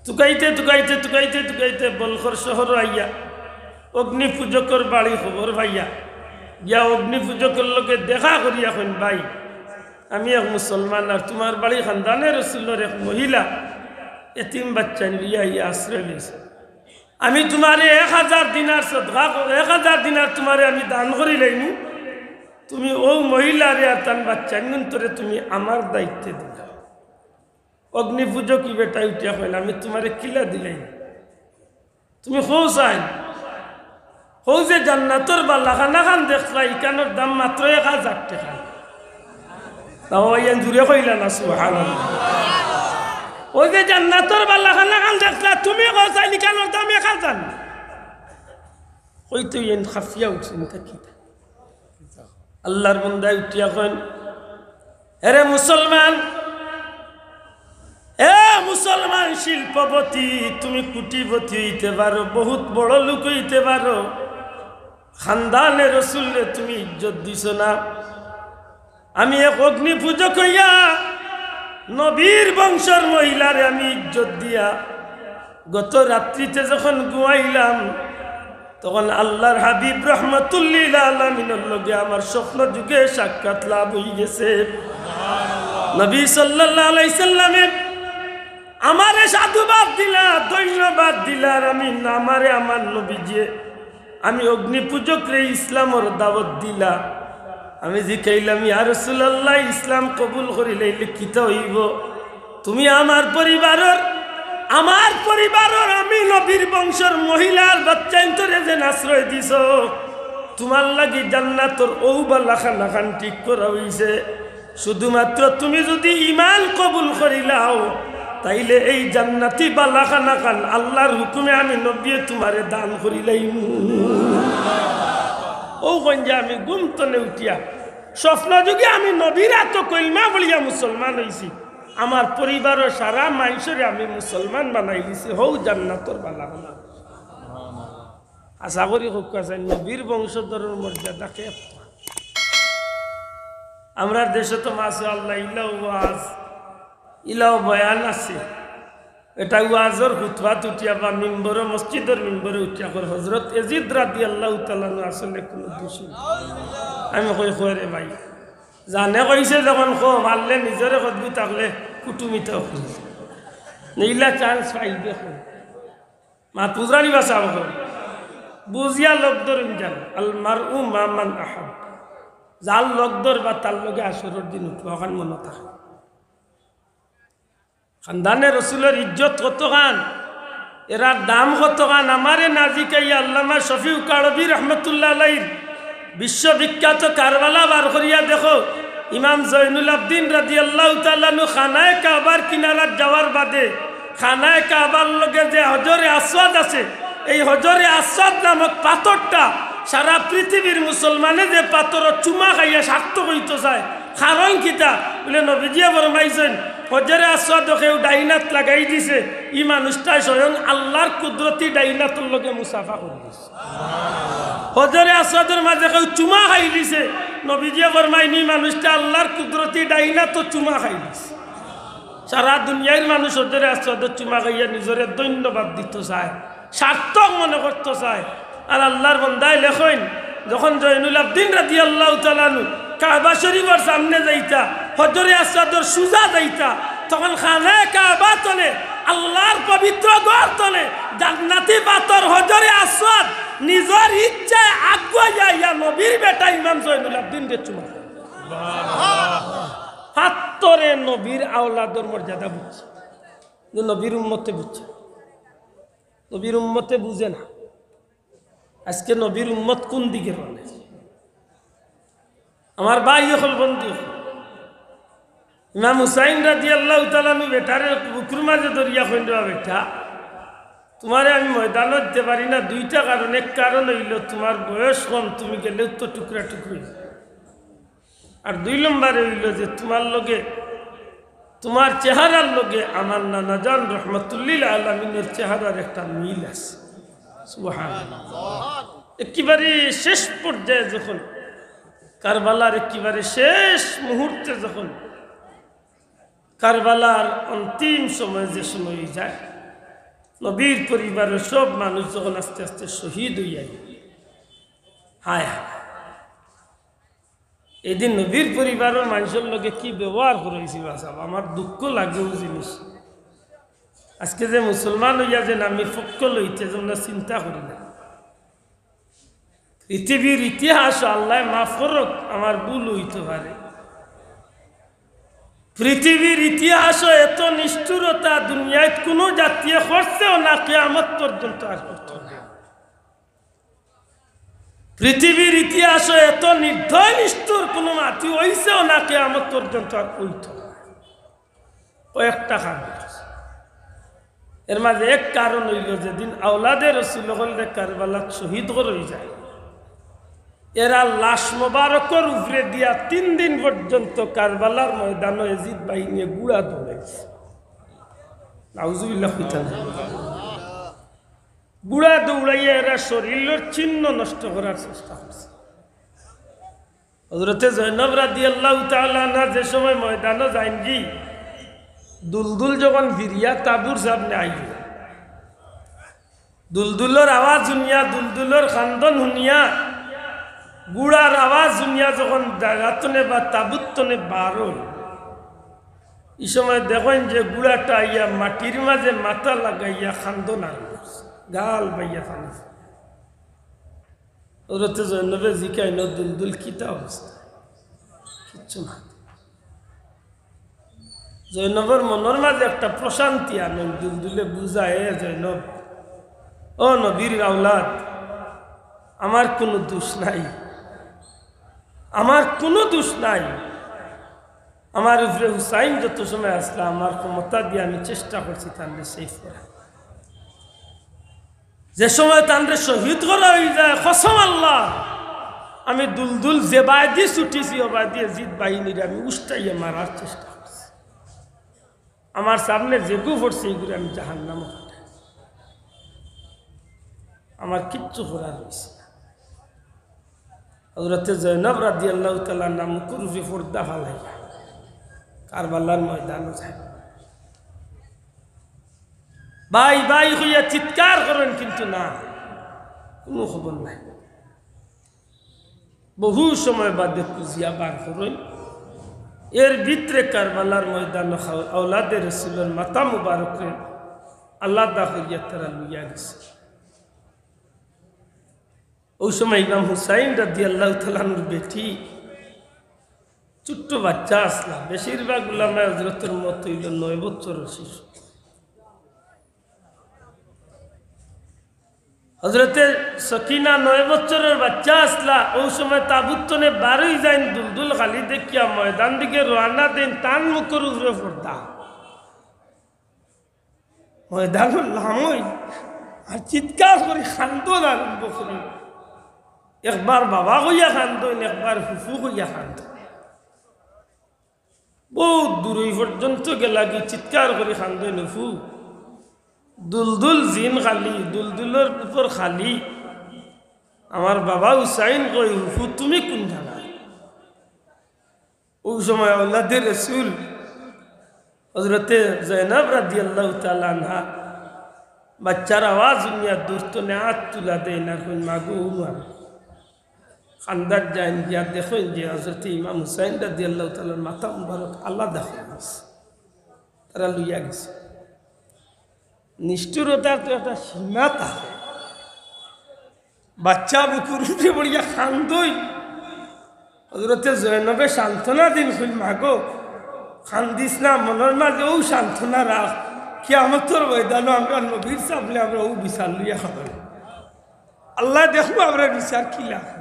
তুকাইতে, তুকাইতে, তুকাইতে, তুকাইতে বলখর শহরো আইয়া অগ্নি পূজকর বাড়ি খবর পাইয়া গিয়া অগ্নি পূজকর লগে দেখা করিয়া কইন, "ভাই, আমি এক মুসলমান, আর তুমার বাড়ি খান্দানে রসুলর এক মহিলা, এতিম বাচ্চাইন লইয়া আইয়া আশ্রয় লইছে। আমি তুমারে এক হাজার দিনার সদকা, এক হাজার দিনার তুমারে আমি দান করিলাইমু। তুমি অউ মহিলারে আর তান বাচ্চাইনগুন্তরে তুমি আমার দায়িত্বে দিলাও। অগ্নিপূজক ই বেটায় উঠিয়া কইলা, "আমি তুমারে কিলা দিলাইমু?" তুমি কও চাইন, অউ যে জান্নাতর বালাখানাখান দেখলা, ইখানর দাম মাত্র এক হাজার টেকা। তাও ইয়ান জুরে কইলা না, সুবহানাল্লাহ। অউ যে জান্নাতর বালাখানাখান দেখলা, তুমি কও চাইন, ইখানর দাম এক হাজার না। কইতে ইয়ান খাফিয়া উঠছে, ইটা কিতা? আল্লার বন্দায় উঠিয়া কইন, "এরে মুসলমান, এ মুসলমান শিল্পপতি, তুমি কোটিপতি অইতে পারো, বহুত বড় লোক অইতে পারো, খানদানে রসুলরে তুমি ইজ্জত দিছো না। আমি এক অগ্নিপূজক অইয়া নবীর বংশর মহিলারে আমি ইজ্জত দিয়া গত রাত্রিতে যখন ঘুমাইলাম, তখন আল্লার হাবিব রহমাতুল্লিল আলামিনর লগে আমার স্বপ্ন যুগে সাক্ষাৎ লাভ অইগেছে।" নবী সাল্লাল্লাহু আলাইহি সাল্লামে আমারে সাধুবাদ দিলা, ধন্যবাদ দিলা, আর আমি আমারে আমার নবীজিয়ে আমি অগ্নিপূজকরে ইসলামর দাওয়াত দিলা। আমি জিকাইলাম, "ইয়া রাসূলুল্লাহ, ইসলাম কবুল করিলাইলে কিতা অইবো?" তুমি আমার পরিবারর, আমার পরিবারর আমি নবীর বংশর মহিলার বাচ্চাইন্তরে যেন আশ্রয় দিছো, তুমার লাগি জান্নাতর অউ বালাখানাখান ঠিক করা অইছে। শুধুমাত্র তুমি যুদি ঈমান কবুল করিলাও, তাইলে এই জান্নাতি বালাখানাখান আল্লার হুকুমে আমি নবীয়ে তুমারে দান করিলাইমু। অউ কইন যে আমি ঘুম তনে উঠিয়া স্বপ্ন যুগে আমি নবীর আতো কলমা পড়িয়া মুসলমান অইছি। আমার পরিবারর সারা মানষরে আমি মুসলমান বানাইলিছি, হউ জান্নাতর বালাখানা। আশা করি হউক্কা চাইন, নবীর বংশধরর মর্যাদা কে? আমরার দেশো তো মাশাআল্লাহ ইলাও ওয়াজ, ইলাও বয়ান আছে। এটা ওয়াজর খুতবাত উঠিয়া বা মিম্বরো, মসজিদর মিম্বরো উঠিয়া কর, হজরত এজিদ রাদিয়াল্লাহু তাআলা আনহু আসলে কুনু দুষী না। আমি কই, "কই রে ভাই।" জানে কইছে যখন কও, পারলে নিজরে কদবি থাকলে কুটুমিতাও কই। নিলা chance পাইবে কই। মাত বুঝরানি বা সাব কই। বুঝিয়া লগ ধরইন যান। আল মারউ মা মান আহাব। যার লগ ধরবা তার লগে হাশরর দিন উঠবা, অখান মনো থাকে। খানদানে রসুলর ইজ্জত কতখান, এরার দাম কতখান, আমারে না জিকাইয়া আল্লামা শফিউ কারবি রহমতুল্লাহ আলাইহির বিশ্ববিখ্যাত কারবালা বার করিয়া দেখো, ইমাম জয়নুল আবদিন রাদিয়াল্লাহু তাআলা আনহু খানায়ে কাবার কিনারাত যাওয়ার বাদে, খানায়ে কাবার লগে যে হজরে আসওয়াদ আছে, এই হজরে আসওয়াদ নামক পাথরটা সারা পৃথিবীর মুসলমানে যে পাথরো চুমা খাইয়া সার্থক অইতো চায়, কারণ কিতা? বুলে নবীজিয়ে ফরমাইছইন, হজরে আসওয়াদো কেউ ডাইন আত লাগাই দিছে, ই মানুষটায় স্বয়ং আল্লার কুদরতি ডাইন আতর লগে মুসাফা করি দিছে। হজরে আসওয়াদর মাঝে কেউ চুমা খাই দিছে, নবীজিয়ে ফরমাইন, ই মানুষটা আল্লার কুদরতি ডাইন আতো চুমা খাই দিছে। সারা দুনিয়ার মানুষ হজরে আসওয়াদো চুমা খাইয়া নিজরে ধন্যবাদ দিতো চায়, সার্থক মনো করতো চায়। আর আল্লার বন্দায় লেখইন, যখন জয়নুল আবদিন রাদিয়াল্লাহু তাআলা আনহু কাবা শরীফর সামনে যাইতা, হজরে আসওয়াদর সুজা যাইতা, তখন খানায়ে কাবা তনে, আল্লার পবিত্র ঘর তনে, জান্নাতি পাথর হজরে আসওয়াদ নিজর ইচ্ছায় আগুয়াইয়া আইয়া নবীর বেটা ইমাম জয়নুল আবদিনরে চুমা। পাথরে নবীর আওলাদর মর্যাদা বুঝছে, কিন্তু নবীর উম্মতে বুঝছে না। নবীর উম্মতে বুঝে না। আজকে নবীর উম্মত কুন দিকে রলে? আমার ভাই অকল, বন্ধু অকল, ইমাম হুসাইন রাদিয়াল্লাহু তাআলা আনহু বেটারে বুকুর মাঝে ধরিয়া কইন, "রে বেটা, তুমারে আমি ময়দানো দিতে পারি না দুইটা কারণ। এক কারণ অইলো তুমার বয়স কম, তুমি গেলেউ তো টুকরা টুকরি। আর দুই নম্বরে অইলো যে তুমার লগে, তুমার চেহারার লগে আমার নানাজান রহমাতুল্লিল আলামিনর চেহারার একটা মিল আছে।" সুবহানাল্লাহ। একেবারে শেষ পর্যায়ে যখন কারবালার একেবারে শেষ মুহূর্তে যখন কারবালার অন্তিম সময় যে সময় অইযায়, নবীর পরিবারর সব মানুষ যখন আস্তে আস্তে শহীদ অইযায়, হায় হায়, এদিন নবীর পরিবারর মানষর লগে কি ব্যবহার করা অইছে বা সাব, আমার দুঃখ লাগে অউ জিনিস। আজকে যে মুসলমান অইয়া যেন আমি পক্ষ লইতে যেন চিন্তা করি না। পৃথিবীর ইতিহাস, আল্লাহ মাফ করুক, আমার ভুল অইতে পারে। পৃথিবীর ইতিহাসও এত নিষ্ঠুরতা দুনিয়াত কোনো জাতিয়ে করছেও না, কিয়ামত পর্যন্ত আর করতো না। পৃথিবীর ইতিহাসও এত নির্দয় নিষ্ঠুর কোনো জাতি অইছেও না, কিয়ামত পর্যন্ত আর অইতো না। কয়েকটা কারণ আছে। এর মাঝে এক কারণ অইলো, যেদিন আওলাদে রসুল অকলরে কারবালাত শহীদ করা অই যায়, এরা লাশ মোবারকর উপরে দিয়া তিন দিন পর্যন্ত কারবালার ময়দানো এজিদ বাহিনীয়ে ঘুড়া দৌড়াইছে। নাউজুবিল্লাহ কইতা না। ঘুড়া দৌড়াইয়া এরা শরীরর চিহ্ন নষ্ট করার চেষ্টা করছে। হযরতে জয়নব রাদিয়াল্লাহু তাআলা আনহা যে সময় ময়দানো যাইনগি, দুলদুল যখন ফিরিয়া তাবুর সামনে আইল, দুলদুলর আওয়াজ হুনিয়া, দুলদুলর কান্দন হুনিয়া, ঘুড়ার আওয়াজ হুনিয়া যখন জাগাতনে বা তাবুতনে বার অইল, ই সময় দেখইন যে ঘুড়াটা আইয়া মাটির মাঝে মাথা লাগাইয়া কান্দন আরম্ভ করছে, গাল বাইয়া পানি। হযরতে জয়নবে জিকাইন, "ও দুলদুল, কিতা অবস্থা?" কিচ্ছু না। জয়নবর মনর মাঝে একটা প্রশান্তি আনইন, দুলদুলে বুঝায়, "এ জয়নব, ও নবীর আওলাদ, আমার কোনো দোষ নাই, আমার কোনো দোষ নাই। আমার উপরে হুসাইন যত সময় আসলা, আমার ক্ষমতা দিয়া আমি চেষ্টা করছি তানরে সেভ করা।" যে সময় তানরে শহীদ করা অই যায়, কসম আল্লাহ, আমি দুলদুল যে বায়দি ছুটিছি, ও বায়দি এজিদ বাহিনীরে আমি উষ্টাইয়া মারার চেষ্টা করছি। আমার সামনে যেগু পড়ছে, ইগুরে আমি জাহান্নামো পাঠাইছি। আমার কিচ্ছু করার রইছে না। হযরতে জয়নব রাদিয়াল্লাহু তাআলা আনহা মুখর উপরে পর্দা ফালাইয়া কারবালার ময়দানো যায়। "ভাই, ভাই" কইয়া চিৎকার করইন, কিন্তু না, কোনো খবর নাই। বহু সময় বাদে খুঁজিয়া বার করইন, এর ভিতরে কারবালার ময়দানো আওলাদে রসুলর মাথা মুবারকরে আলাদা করিয়া তারা লইয়া গেছে। ওই সময় ইমাম হুসাইন রাদিয়াল্লাহু তাআলা আনহুর বেটি ছোট্ট বাচ্চা আসলা। বেশিরভাগ উলামায়ে হযরতর মত অইল নয় বছরর শিশু। হযরতে সকিনা নয় বছরর বাচ্চা আসলা। ওই সময় তাবুত তনে বারই যাইন, দুলদুল খালি দেখিয়া ময়দান দিকে রওয়ানা দেইন, তান মুখর উপরে পর্দা। ময়দানো লামইন আর চিৎকার করি কান্দন আরম্ভ করইন। একবার বাবা কইয়া কান্দইন, একবার ফুফু কইয়া কান্দইন। বহুত দূরই পর্যন্ত গেলাগি চিৎকার করি কান্দইন, "ফুফু, দুলদুল জিন খালি, দুলদুলর উপর খালি। আমার বাবা হুসাইন কই, ফুফু তুমি কোন জাগাত?" ওই সময় আওলাদে রসুল হযরতে জয়নব রাদিয়াল্লাহু তাআলা আনহা বাচ্চার আওয়াজ হুনিয়া দূর তনে আত তুলা দেইন আর কইন, "মাগো, ও মা।" কান্দাত যাইন, গিয়া দেখইন যে হযরতে ইমাম হুসাইন রাদিয়াল্লাহু তাআলার মাথা মুবারক আলাদা করি দিছে, তারা লইয়া গেছে। নিষ্ঠুরতার তো একটা সীমা থাকে। বাচ্চা বুকুর উপরে পড়িয়া কান্দইন। হযরতে জয়নবে সান্ত্বনা দিন কইন, "মাগো, কান্দিস না, মনর মাঝে অউ সান্ত্বনা রাখ, কিয়ামতর ময়দানো আমরার নবীর সামনে আমরা অউ বিচার লইয়া খাবো। আল্লায় দেখবো আমরার বিচার কিলা।"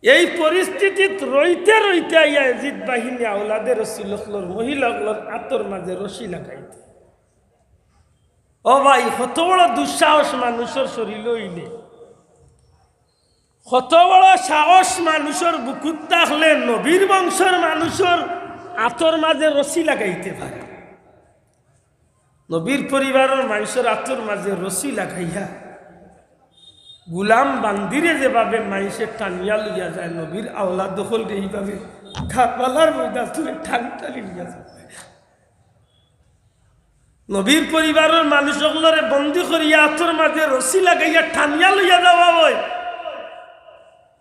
এই পরিস্থিতিত রইতে রইতে আইয়া এজিদ বাহিনী আওলাদে রসুল অকলর, মহিলা অকলর আতর মাঝে রশি লাগাইতে। ও ভাই, কত বড় দুঃসাহস মানুষর শরীলো অইলে, কত বড় সাহস মানুষর বুকুত থাকলে নবীর বংশর মানুষর আতর মাঝে রশি লাগাইতে পারে। নবীর পরিবারর মানষর আতর মাঝে রশি লাগাইয়া গুলাম বান্দিরে যেভাবে মানষে টানিয়া লইয়া যায়, নবীর আওলাদ অকলরে এইভাবে কারবালার ময়দান তুলে টানি টানি লইয়া যায়। নবীর পরিবারর মানুষ অকলরে বন্দি করিয়া আতর মাঝে রশি লাগাইয়া টানিয়া লইয়া যাওয়া অয়।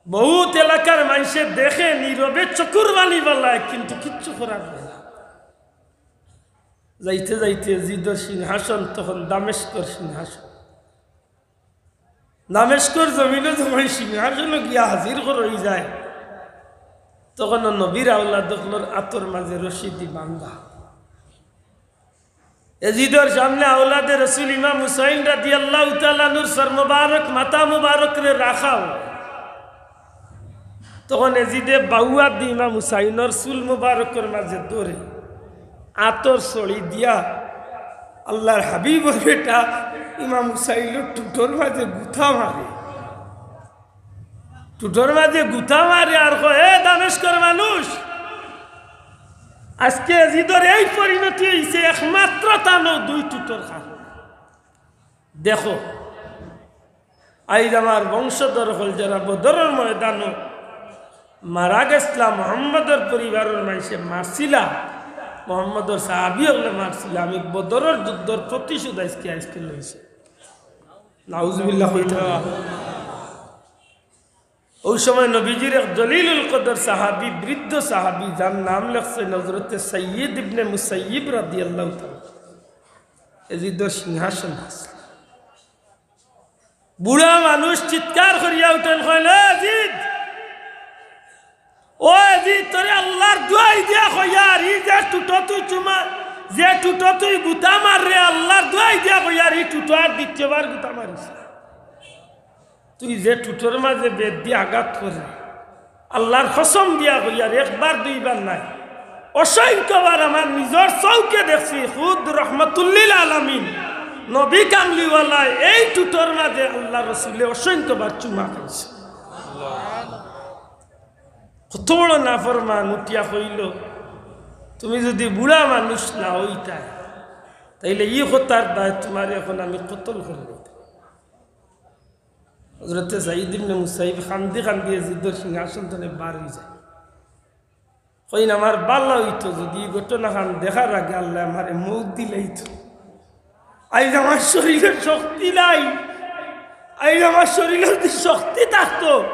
বহুত এলাকার মানষে দেখে, নীরবে চকুর পানি ফালায়, কিন্তু কিচ্ছু করার নাই। যাইতে যাইতে এজিদর সিংহাসন তখন দামেস্কর সিংহাসন। দামেস্কর জমিনো যখন সিংহাসনো গিয়া হাজির করা অইযায়, তখনও নবীর আওলাদ অকলর আতর মাঝে রশিদি বান্ধা। এজিদর সামনে আওলাদে রসুল ইমাম হুসাইন রাদিয়াল্লাহু তাআলা আনহুর সর মোবারক, মাথা মোবারকরে রাখা অয়। তখন এজিদে বাউ আতদি ইমাম হুসাইনর চুল মোবারকর মাঝে ধরে, আতর ছড়ি দিয়া আল্লার হাবিবর বেটা ইমাম হুসাইনর ঠুটর মাঝে গুতা মারে। ঠুটর মাঝে গুতা মারে আর কয়, "এ দামেস্কর মানুষ, আজকে এজিদর এই পরিণতি অইছে একমাত্র তান দুই ঠুটর কারণে। দেখো, আইজ আমার বংশধর অকল যেরা বদরর ময়দানো মারা গেছলা, মোহাম্মদর পরিবারর মানষে মারছিলা, মোহাম্মদর সাহাবি অকলে মারছিলা, আমি বদরর যুদ্ধর প্রতিশোধ আজকে, আজকে লইছি।" নাউজুবিল্লাহ কইতা না। অউ সময় নবীজির এক জলিলুল কদর সাহাবি, বৃদ্ধ সাহাবি, যার নাম লেখছে হজরতে সাইয়্যিদ ইবনে মুসাইয়্যিব রাদিয়াল্লাহু তাআলা, এজিদর সিংহাসন আছে। বুড়া মানুষ চিৎকার করিয়া উঠেন, কইল, "এ এজিদ, ও এজিদ, তোরে আল্লার দুয়াই দিয়া কইয়ার, ই যে ঠুটো তুই চুমা, যে ঠুটো তুই গুতা মাররে, আল্লার দুয়াই দিয়া কইয়ার, ই ঠুটো আর দ্বিতীয়বার গুতা মারিস না।" তুই যে ঠুটর মাঝে বেত দিয়া আঘাত করে, আল্লার কসম দিয়া কইয়ার, একবার দুইবার নায়, অসংখ্যবার আমার নিজর চউখে দেখছি, খুদ রহমতুল্লিল আলামিন নবী কামলিওয়ালায় এই ঠুটর মাঝে আল্লার রসুলে অসংখ্যবার চুমা খাইছে। কত বড় নাফরমান উঠিয়া কইল, "তুমি যুদি বুড়া মানুষ না অইতায়, তাইলে ই কথার দায় তুমারে এখন আমি কতল করিলিতাম।" হজরতে সাইয়্যিদ ইবনে মুসাইয়্যিব কান্দি কান্দি এজিদর সিংহাসন তনে বার অইযায়। কইন, "আমার ভালা অইতো যুদি ই ঘটনাখান দেখার আগে আল্লায় আমারে মউত দিলাইতো। আইজ আমার শরীলো শক্তি নাই, আইজ আমার শরীলো যুদি শক্তি থাকতো,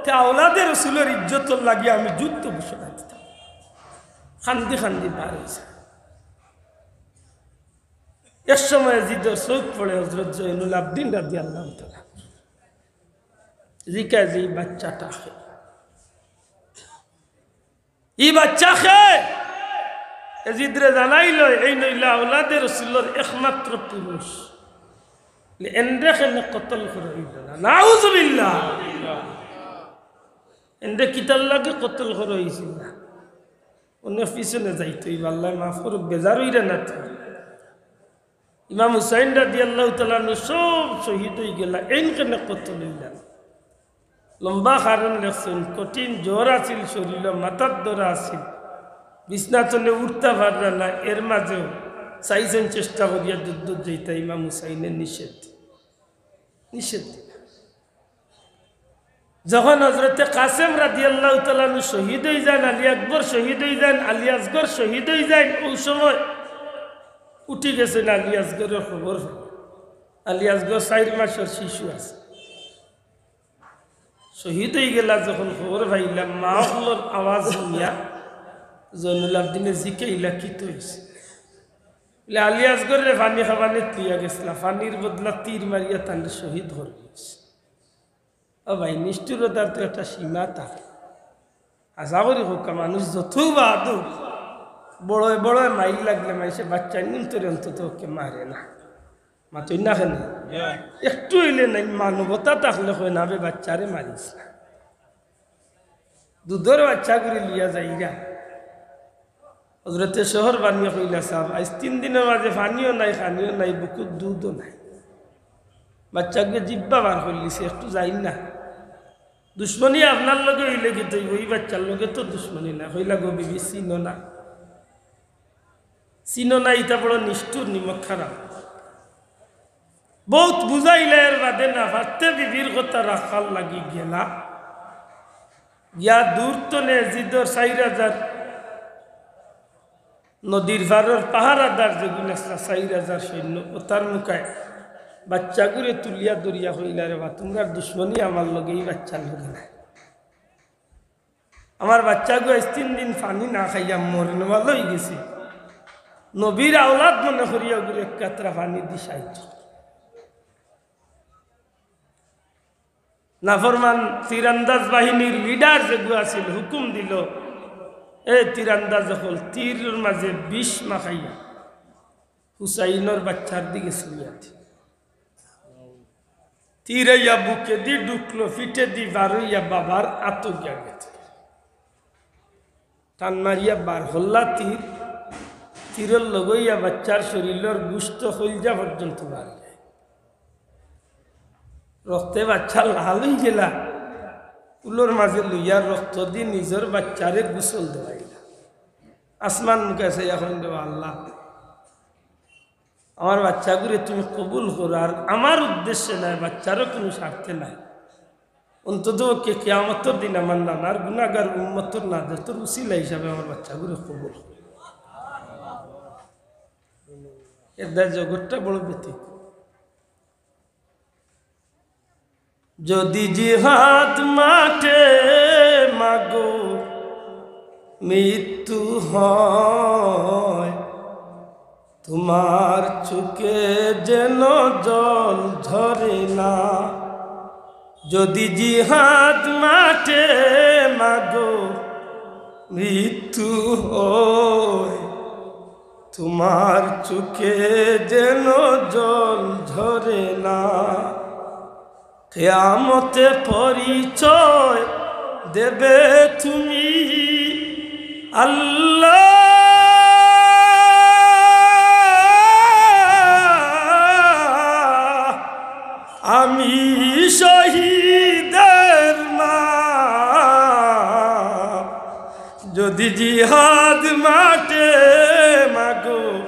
তে আওলাদে রসুলর ইজ্জতর লাগি আমি যুদ্ধ ঘোষণা দিতাম।" কান্দি কান্দি বার অইযায়। এক সময় এজিদর চউখ পড়ে হজরত জয়নুল আবদিন রাদিয়াল্লাহু তাআলা। জিকায় যে, "ই বাচ্চাটা কে? ই বাচ্চা কে?" এজিদরে জানাইল, "এইন অইলা আওলাদে রসুলর একমাত্র পুরুষ। এনরে কেনে কতল করা অইল না?" নাউজুবিল্লাহ। এনরে কিতার লাগি কতল করা অইছিল না? অনে পিছনে যাইতো অইবো, আল্লায় মাফ করউক, বেজার অইরা না তো। ইমাম হুসাইন রাদিয়াল্লাহু তাআলা আনহু সব শহীদ অইগেলা, এইন কেনে কতল অইলা না? লম্বা কারণ লেখছইন, কঠিন জ্বর আছিল শরীলো, মাথাত ধরা আছিল, বিছনা তনে উঠতা পাররা না, এর মাঝেও চাইছইন চেষ্টা করিয়া যুদ্ধত যাইতা, ইমাম হুসাইনে নিষেধ, নিষেধ দিলা। যখন হজরতে কাসেম রাদিয়াল্লাহু তাআলা আনহু শহীদ অইযাইন, আলী আকবর শহীদ অইযাইন, আলী আসগর শহীদ অইযাইন, অউ সময় উঠি গেছইন আলী আসগরর খবর। আলী আসগর চাইর মাসর শিশু আছে। শহীদ অইগেলা যখন খবর পাইলা, মা অকলর আওয়াজ হুনিয়া জয়নুল আবদিনে জিকাইলা, "কিতা অইছে?" বলে, "আলী আসগররে পানি খাবানিত লইয়া গেছলা, পানির বদলা তীর মারিয়া তানরে শহীদ করি দিছে।" ও ভাই, নিষ্ঠুরতার তো একটা সীমা থাকে। আশা করি কউক্কা, মানুষ যতউ বাদ অউক, বড়য় বড়য় মাইর লাগলে মানষে বাচ্চাইন্তরে অন্তত পক্ষে মারে না। মাতইন না কেনে? একটু অইলে নাই, মানবতা থাকলে কয় না, "বে বাচ্চারে মারিস না।" দুধর বাচ্চাগুরে লইয়া যাইরা। হজরতে শহর বানিয়ে কইলা, "সাব, আইজ তিন দিনর মাঝে পানিও নাই, খানিও নাই, বুকুত দুধও নাই।" বাচ্চাগুয়ে জিব্বা বার করিলিছে, "একটু যাইন না।" দুশমনি আপনার লগে অইলে কিতা অইবো, ই বাচ্চার লগে তো দুশমনি না। কইলা, "গো বিবি, চিনো না, চিনো না, ইটা বড় নিষ্ঠুর, নিমক হারাম।" বউত বুঝাইলা, এর বাদে না পারতে বিবির কথা রাখার লাগি গেলা। গিয়া দূর তনে এজিদর চাইর হাজার নদীর পারর পাহারাদার যেগুন আছলা, চাইর হাজার সৈন্য, অতার মুখায় বাচ্চাগুরে তুলিয়া ধরিয়া কইলা, "রে বা, তুমরার দুশমনি আমার লগে, ই বাচ্চার লগে নায়। আমার বাচ্চাগু আইজ তিন দিন পানি না খাইয়া মরণওয়ালা অইগেছে। নবীর আওলাদ মনে করিয়া ওগুরে এক কাতরা পানি দি সাহায্য। নাফরমান তীরন্দাজ বাহিনীর লিডার যেগু আছিল, হুকুম দিল, "এ তীরন্দাজ অকল, তীরর মাঝে বিষ মাখাইয়া হুসাইনর বাচ্চার দিকে ছুড়িয়া দে।" তীর আইয়া বুকেদি ঢুকলো, পিঠেদি বার অইয়া বাবার আতো গিয়া গেছে। টান মারিয়া বার করলা তীর, তীরর লগে অইয়া বাচ্চার শরীরর গুস্ত কইলজা পর্যন্ত বার অইয়া রক্তে বাচ্চা লাল অইগেলা। কুলর মাঝে লইয়া রক্ত দি নিজর বাচ্চারে গোসল দেওয়াইলা। আসমান মুখে চাইয়া কইন, "রে আল্লাহ, আমার বাচ্চাগুরে তুমি কবুল করো, আর আমার উদ্দেশ্যে নায়, বাচ্চারও কুনু স্বার্থে নায়, অন্তত পক্ষে কিয়ামতর দিন আমার নানার গুনাগার উম্মতর নাজাতর উসিলা হিসাবে আমার বাচ্চাগুরে কবুল করো।" এর দ্বারা জগৎটা বড় ব্যতিক্রম। যদি জিহাদ মাঠে মাগো মৃত্যু হয়, তোমার চোখে যেন জল ঝরে না। যদি জিহাদ মাঠে মাগো মৃত্যু হয়, তোমার চোখে যেন জল ঝরে না। কিয়ামতে পরিচয় দেবে তুমি, আল্লাহ, আমি শহীদের মা। যদি জিহাদ মাঠে মাগো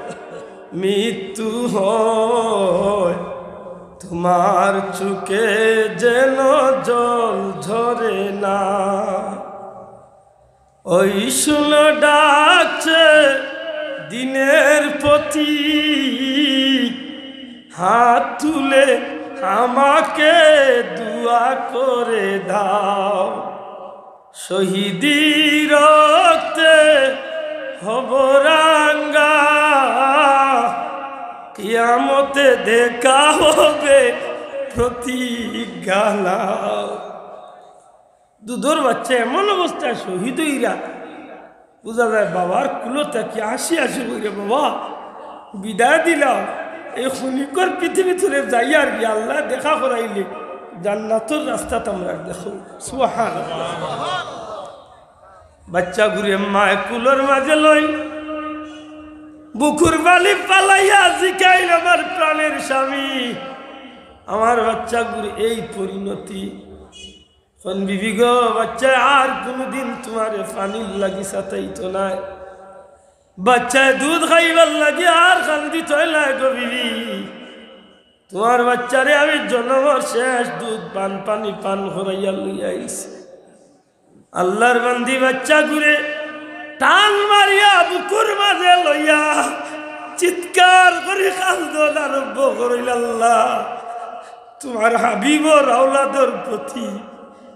মৃত্যু হয়, তোমার চোখে যেন জল ঝরে না। ওই শুনো ডাকছে দিনের প্রতি, হাত তুলে আমাকে দোয়া করে দাও। শহীদি রক্তে হব রাঙ্গা, কিয়ামতে দেখা হবে প্রতিজ্ঞা নাও। দুধর বাচ্চা এমন অবস্থায় শহীদ অইরা, বুঝা যায় বাবার কুলো থাকি আসি আসি কইরা, "বাবা, বিদায় দিলাম, এই ক্ষণিকর পৃথিবী থনে যাইয়ার গি, আল্লায় দেখা করাইলে জান্নাতর রাস্তাত আমরারে দেখো।" সুবহানাল্লাহ। বাচ্চাগুরে মায় কুলর মাঝে লইন, বুকুর বালি ফালাইয়া জিকাইল, "আমার প্রাণের স্বামী, আমার বাচ্চাগুর এই পরিণতি।" কইন, "বিবি গো, বাচ্চায় আর কুনুদিন তুমারে পানির লাগি সাতাইতো নায়, বাচ্চায় দুধ খাইবার লাগি আর কান্দিতো নায় গো বিবি। তুমার বাচ্চারে আমি জনমর শেষ দুধ পান, পানি পান করাইয়া লইয়া আইছি।" আল্লার বান্দি বাচ্চাগুরে টান মারিয়া বুকুর মাঝে লইয়া চিৎকার করি কান্দন আরম্ভ করইল, "আল্লাহ, তুমার হাবিবর আওলাদর প্রতি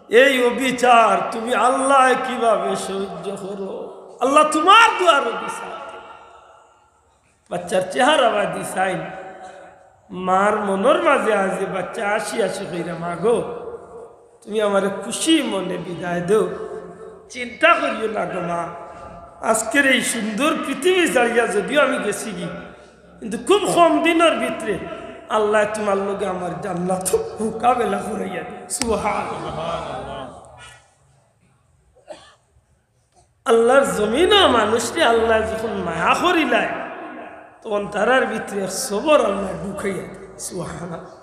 এই অবিচার তুমি আল্লায় কিভাবে সহ্য করো? আল্লাহ, তুমার দুয়ারো বিচার।" বাচ্চার চেহারা বাদি চাইন, মার মনর মাঝে আছে, বাচ্চা আসি আসি কইরা, "মা গো, তুমি আমারে খুশি মনে বিদায় দেও, চিন্তা করিও না গো মা, আজকের এই সুন্দর পৃথিবী ছাড়িয়া যদিও আমি গেছি গি, কিন্তু খুব কম দিনর ভিতরে আল্লায় তুমার লগে আমার জান্নাত মোকাবেলা করাইয়া দিবা।" সুবহানাল্লাহ। আল্লার জমিনো মানুষরে আল্লায় যখন মায়া করিলায়, তখন তারার ভিতরে এক সবর আল্লায় ঢুকাইয়া দেয়। সুবহানাল্লাহ।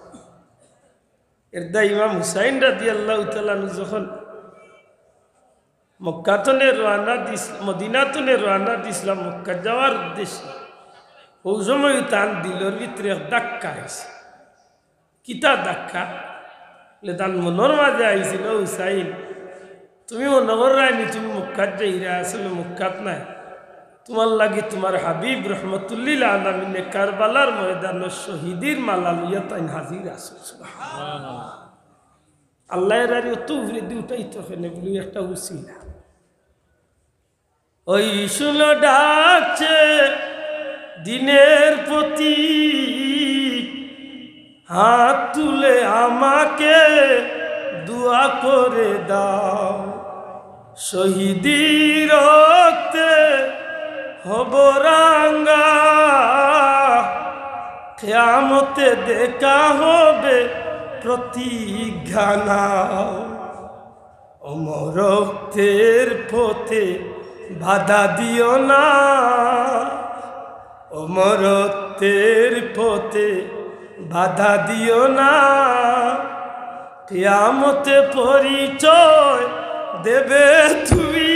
এরদায় ইমাম হুসাইন রাদিয়াল্লাহু তাআলা আনহু যখন মক্কা তনে রওয়ানা দিস-, মদিনা তনে রওয়ানা দিছলা মক্কা যাওয়ার উদ্দেশ্যে, অউ সময় তান দিলর ভিতরে এক ধাক্কা আইছে। কিতা ধাক্কা? বলে, তান মনর মাঝে আইছিল, "হুসাইন, তুমি মনো কররায় নি তুমি মক্কাত যাইরায়, আসলে মক্কাত নায়। তুমার লাগি তুমার হাবিব রহমতুল্লিল আলামিনে কারবালার ময়দানো শহীদির মালা লইয়া তাইন হাজির আছইন।" সুবহানাল্লাহ। আল্লায় এরারে অত উপরেদি উঠাইতো কেনে? বলে একটা উছিলা। ওই শুনো ডাকছে দিনের প্রতি হাত তুলে আমাকে দোয়া করে দাও। শহীদি রক্তে হব রাঙা, কিয়ামতে দেখা হবে প্রতিজ্ঞা নাও। অমর রক্তের পথে বাধা দিও না, অমর রক্তের পথে বাধা দিও না। কিয়ামতে পরিচয় দেবে তুমি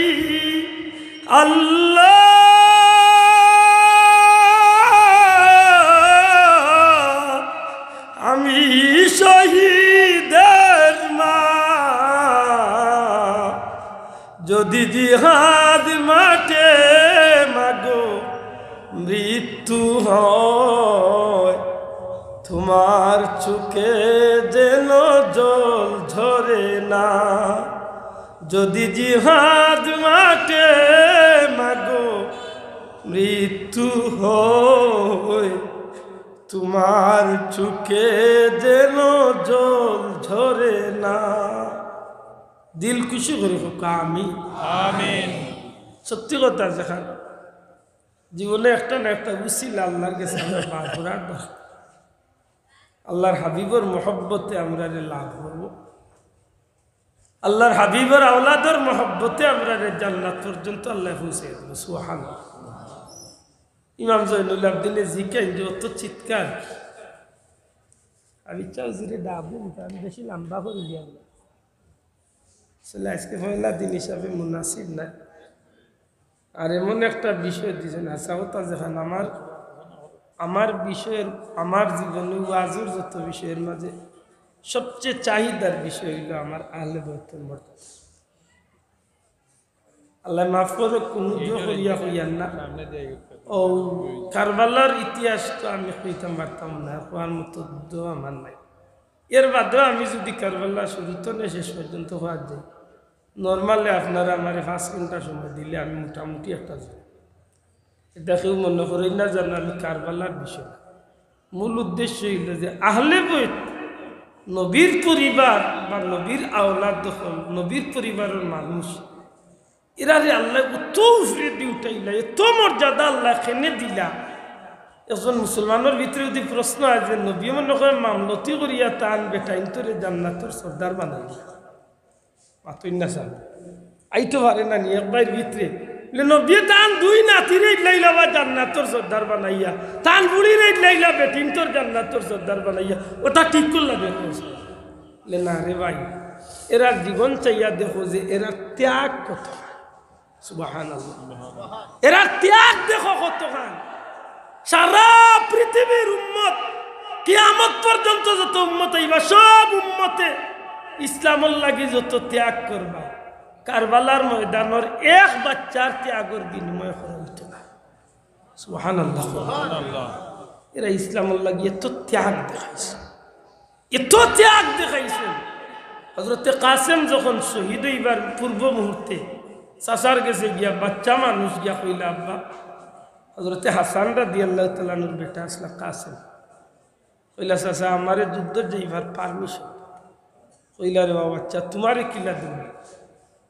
আল্লাহ। আমি শহীদের মা, যদি জিহাদ মাঠে মাগো মৃত্যু হয়, তোমার চোখে যেন জল ঝরে না। যদি জিহাদ মাঠে মাগো মৃত্যু হয়, তোমার চোখে যেন জল ঝরে না। দিল খুশি করি কউক্কা, আমিন। আমিন। সত্যি কথা, যেখান জীবনে একটা না একটা উছিলা আল্লাহর গেছে আমরা বার করার দরকার। আল্লাহর হাবিবর মহব্বতে আমরারে লাভ করব। আল্লাহর হাবিবর আওলাদর মহব্বতে আমরারে জান্নাত পর্যন্ত আল্লাহ পৌঁছে দেব। সুবহানাল্লাহ। ইমাম জয়নুল আবদিনে জিকাইন যে অত চিৎকার, আমি চাও জিরে ডাবু, আমি বেশি লম্বা করে দিয়াম না। আসলে আজকে পয়লা দিন হিসাবে মুনাসিব নাই। আর এমন একটা বিষয় দিছেন, হাছা কথা, যেখান আমার, আমার বিষয়ের, আমার জীবনে ওয়াজর যত বিষয়ের মাঝে সবচেয়ে চাহিদার বিষয় হইল আমার আহলে বয়তর মর্যাদা। আল্লাহ মাফ করো, কোনো জোর করিয়া কইয়ার না। ও কারবালার ইতিহাস তো আমি কইতাম পারতাম না, কওয়ার মতো দোয়া আমার নাই। এর বাদেও আমি যদি কারবালা শুরু তো শেষ পর্যন্ত কওয়া যায়, নরমালে আপনারা আমারে পাঁচ ঘন্টা সময় দিলে আমি মোটামুটি একটা জোর। এটা কেউ মনে করইন না যেন আমি কারবালার বিষয়। মূল উদ্দেশ্য হইল যে আহলে বয়ত, নবীর পরিবার বা নবীর আওলাদ অকল, নবীর পরিবারের মানুষ, এরারে আল্লাহ অত উপরেদি উঠাইলা, এত মর্যাদা আল্লাহ কেনে দিলা। একজন মুসলমানের ভিতরে যদি প্রশ্ন হয় যে নবী মনে করে মামলতি করিয়া তান বেটাইন্তরে জান্নাতর সর্দার বানাইলা, মাতইন না সাব। আইতো পারে না নি এক ভাইর ভিতরে। বলে, নবীয়ে তান দুই নাতিরে ইল্লাইলা বা জান্নাতর সর্দার বানাইয়া, তান বুড়িরে ইল্লাইলা বেটিন্তর জান্নাতর সর্দার বানাইয়া, ওটা ঠিক করলা বেটা? বলে, না রে ভাই, এরার জীবন চাইয়া দেখো যে এরার ত্যাগ কত। সুবহানাল্লাহ। এরার ত্যাগ দেখো কতখান। সারা পৃথিবীর উম্মত, কিয়ামত পর্যন্ত যত উম্মত আইবা, সব উম্মতে ইসলামর লাগি যত ত্যাগ করবা, কারবালার ময়দানর এক বাচ্চার ত্যাগর বিনিময়ে করা হইতো না। সুবহানাল্লাহ। এরা ইসলামর লাগি এত ত্যাগ দেখাইছে। এত ত্যাগ দেখাইছইন। হযরতে কাসেম যখন শহীদ হইবার পূর্ব মুহূর্তে চাচার গেছে গিয়া, বাচ্চা মানুষ গিয়া কইলা, আব্বা, হযরতে হাসান রাদিয়াল্লাহু তাআলা আনহুর বেটা আছলা কাসেম, কইলা, চাচা, আমারে যুদ্ধ যাইবার permission। কইলা, রে বাবা, আচ্ছা, তোমারে কিলা দিমু?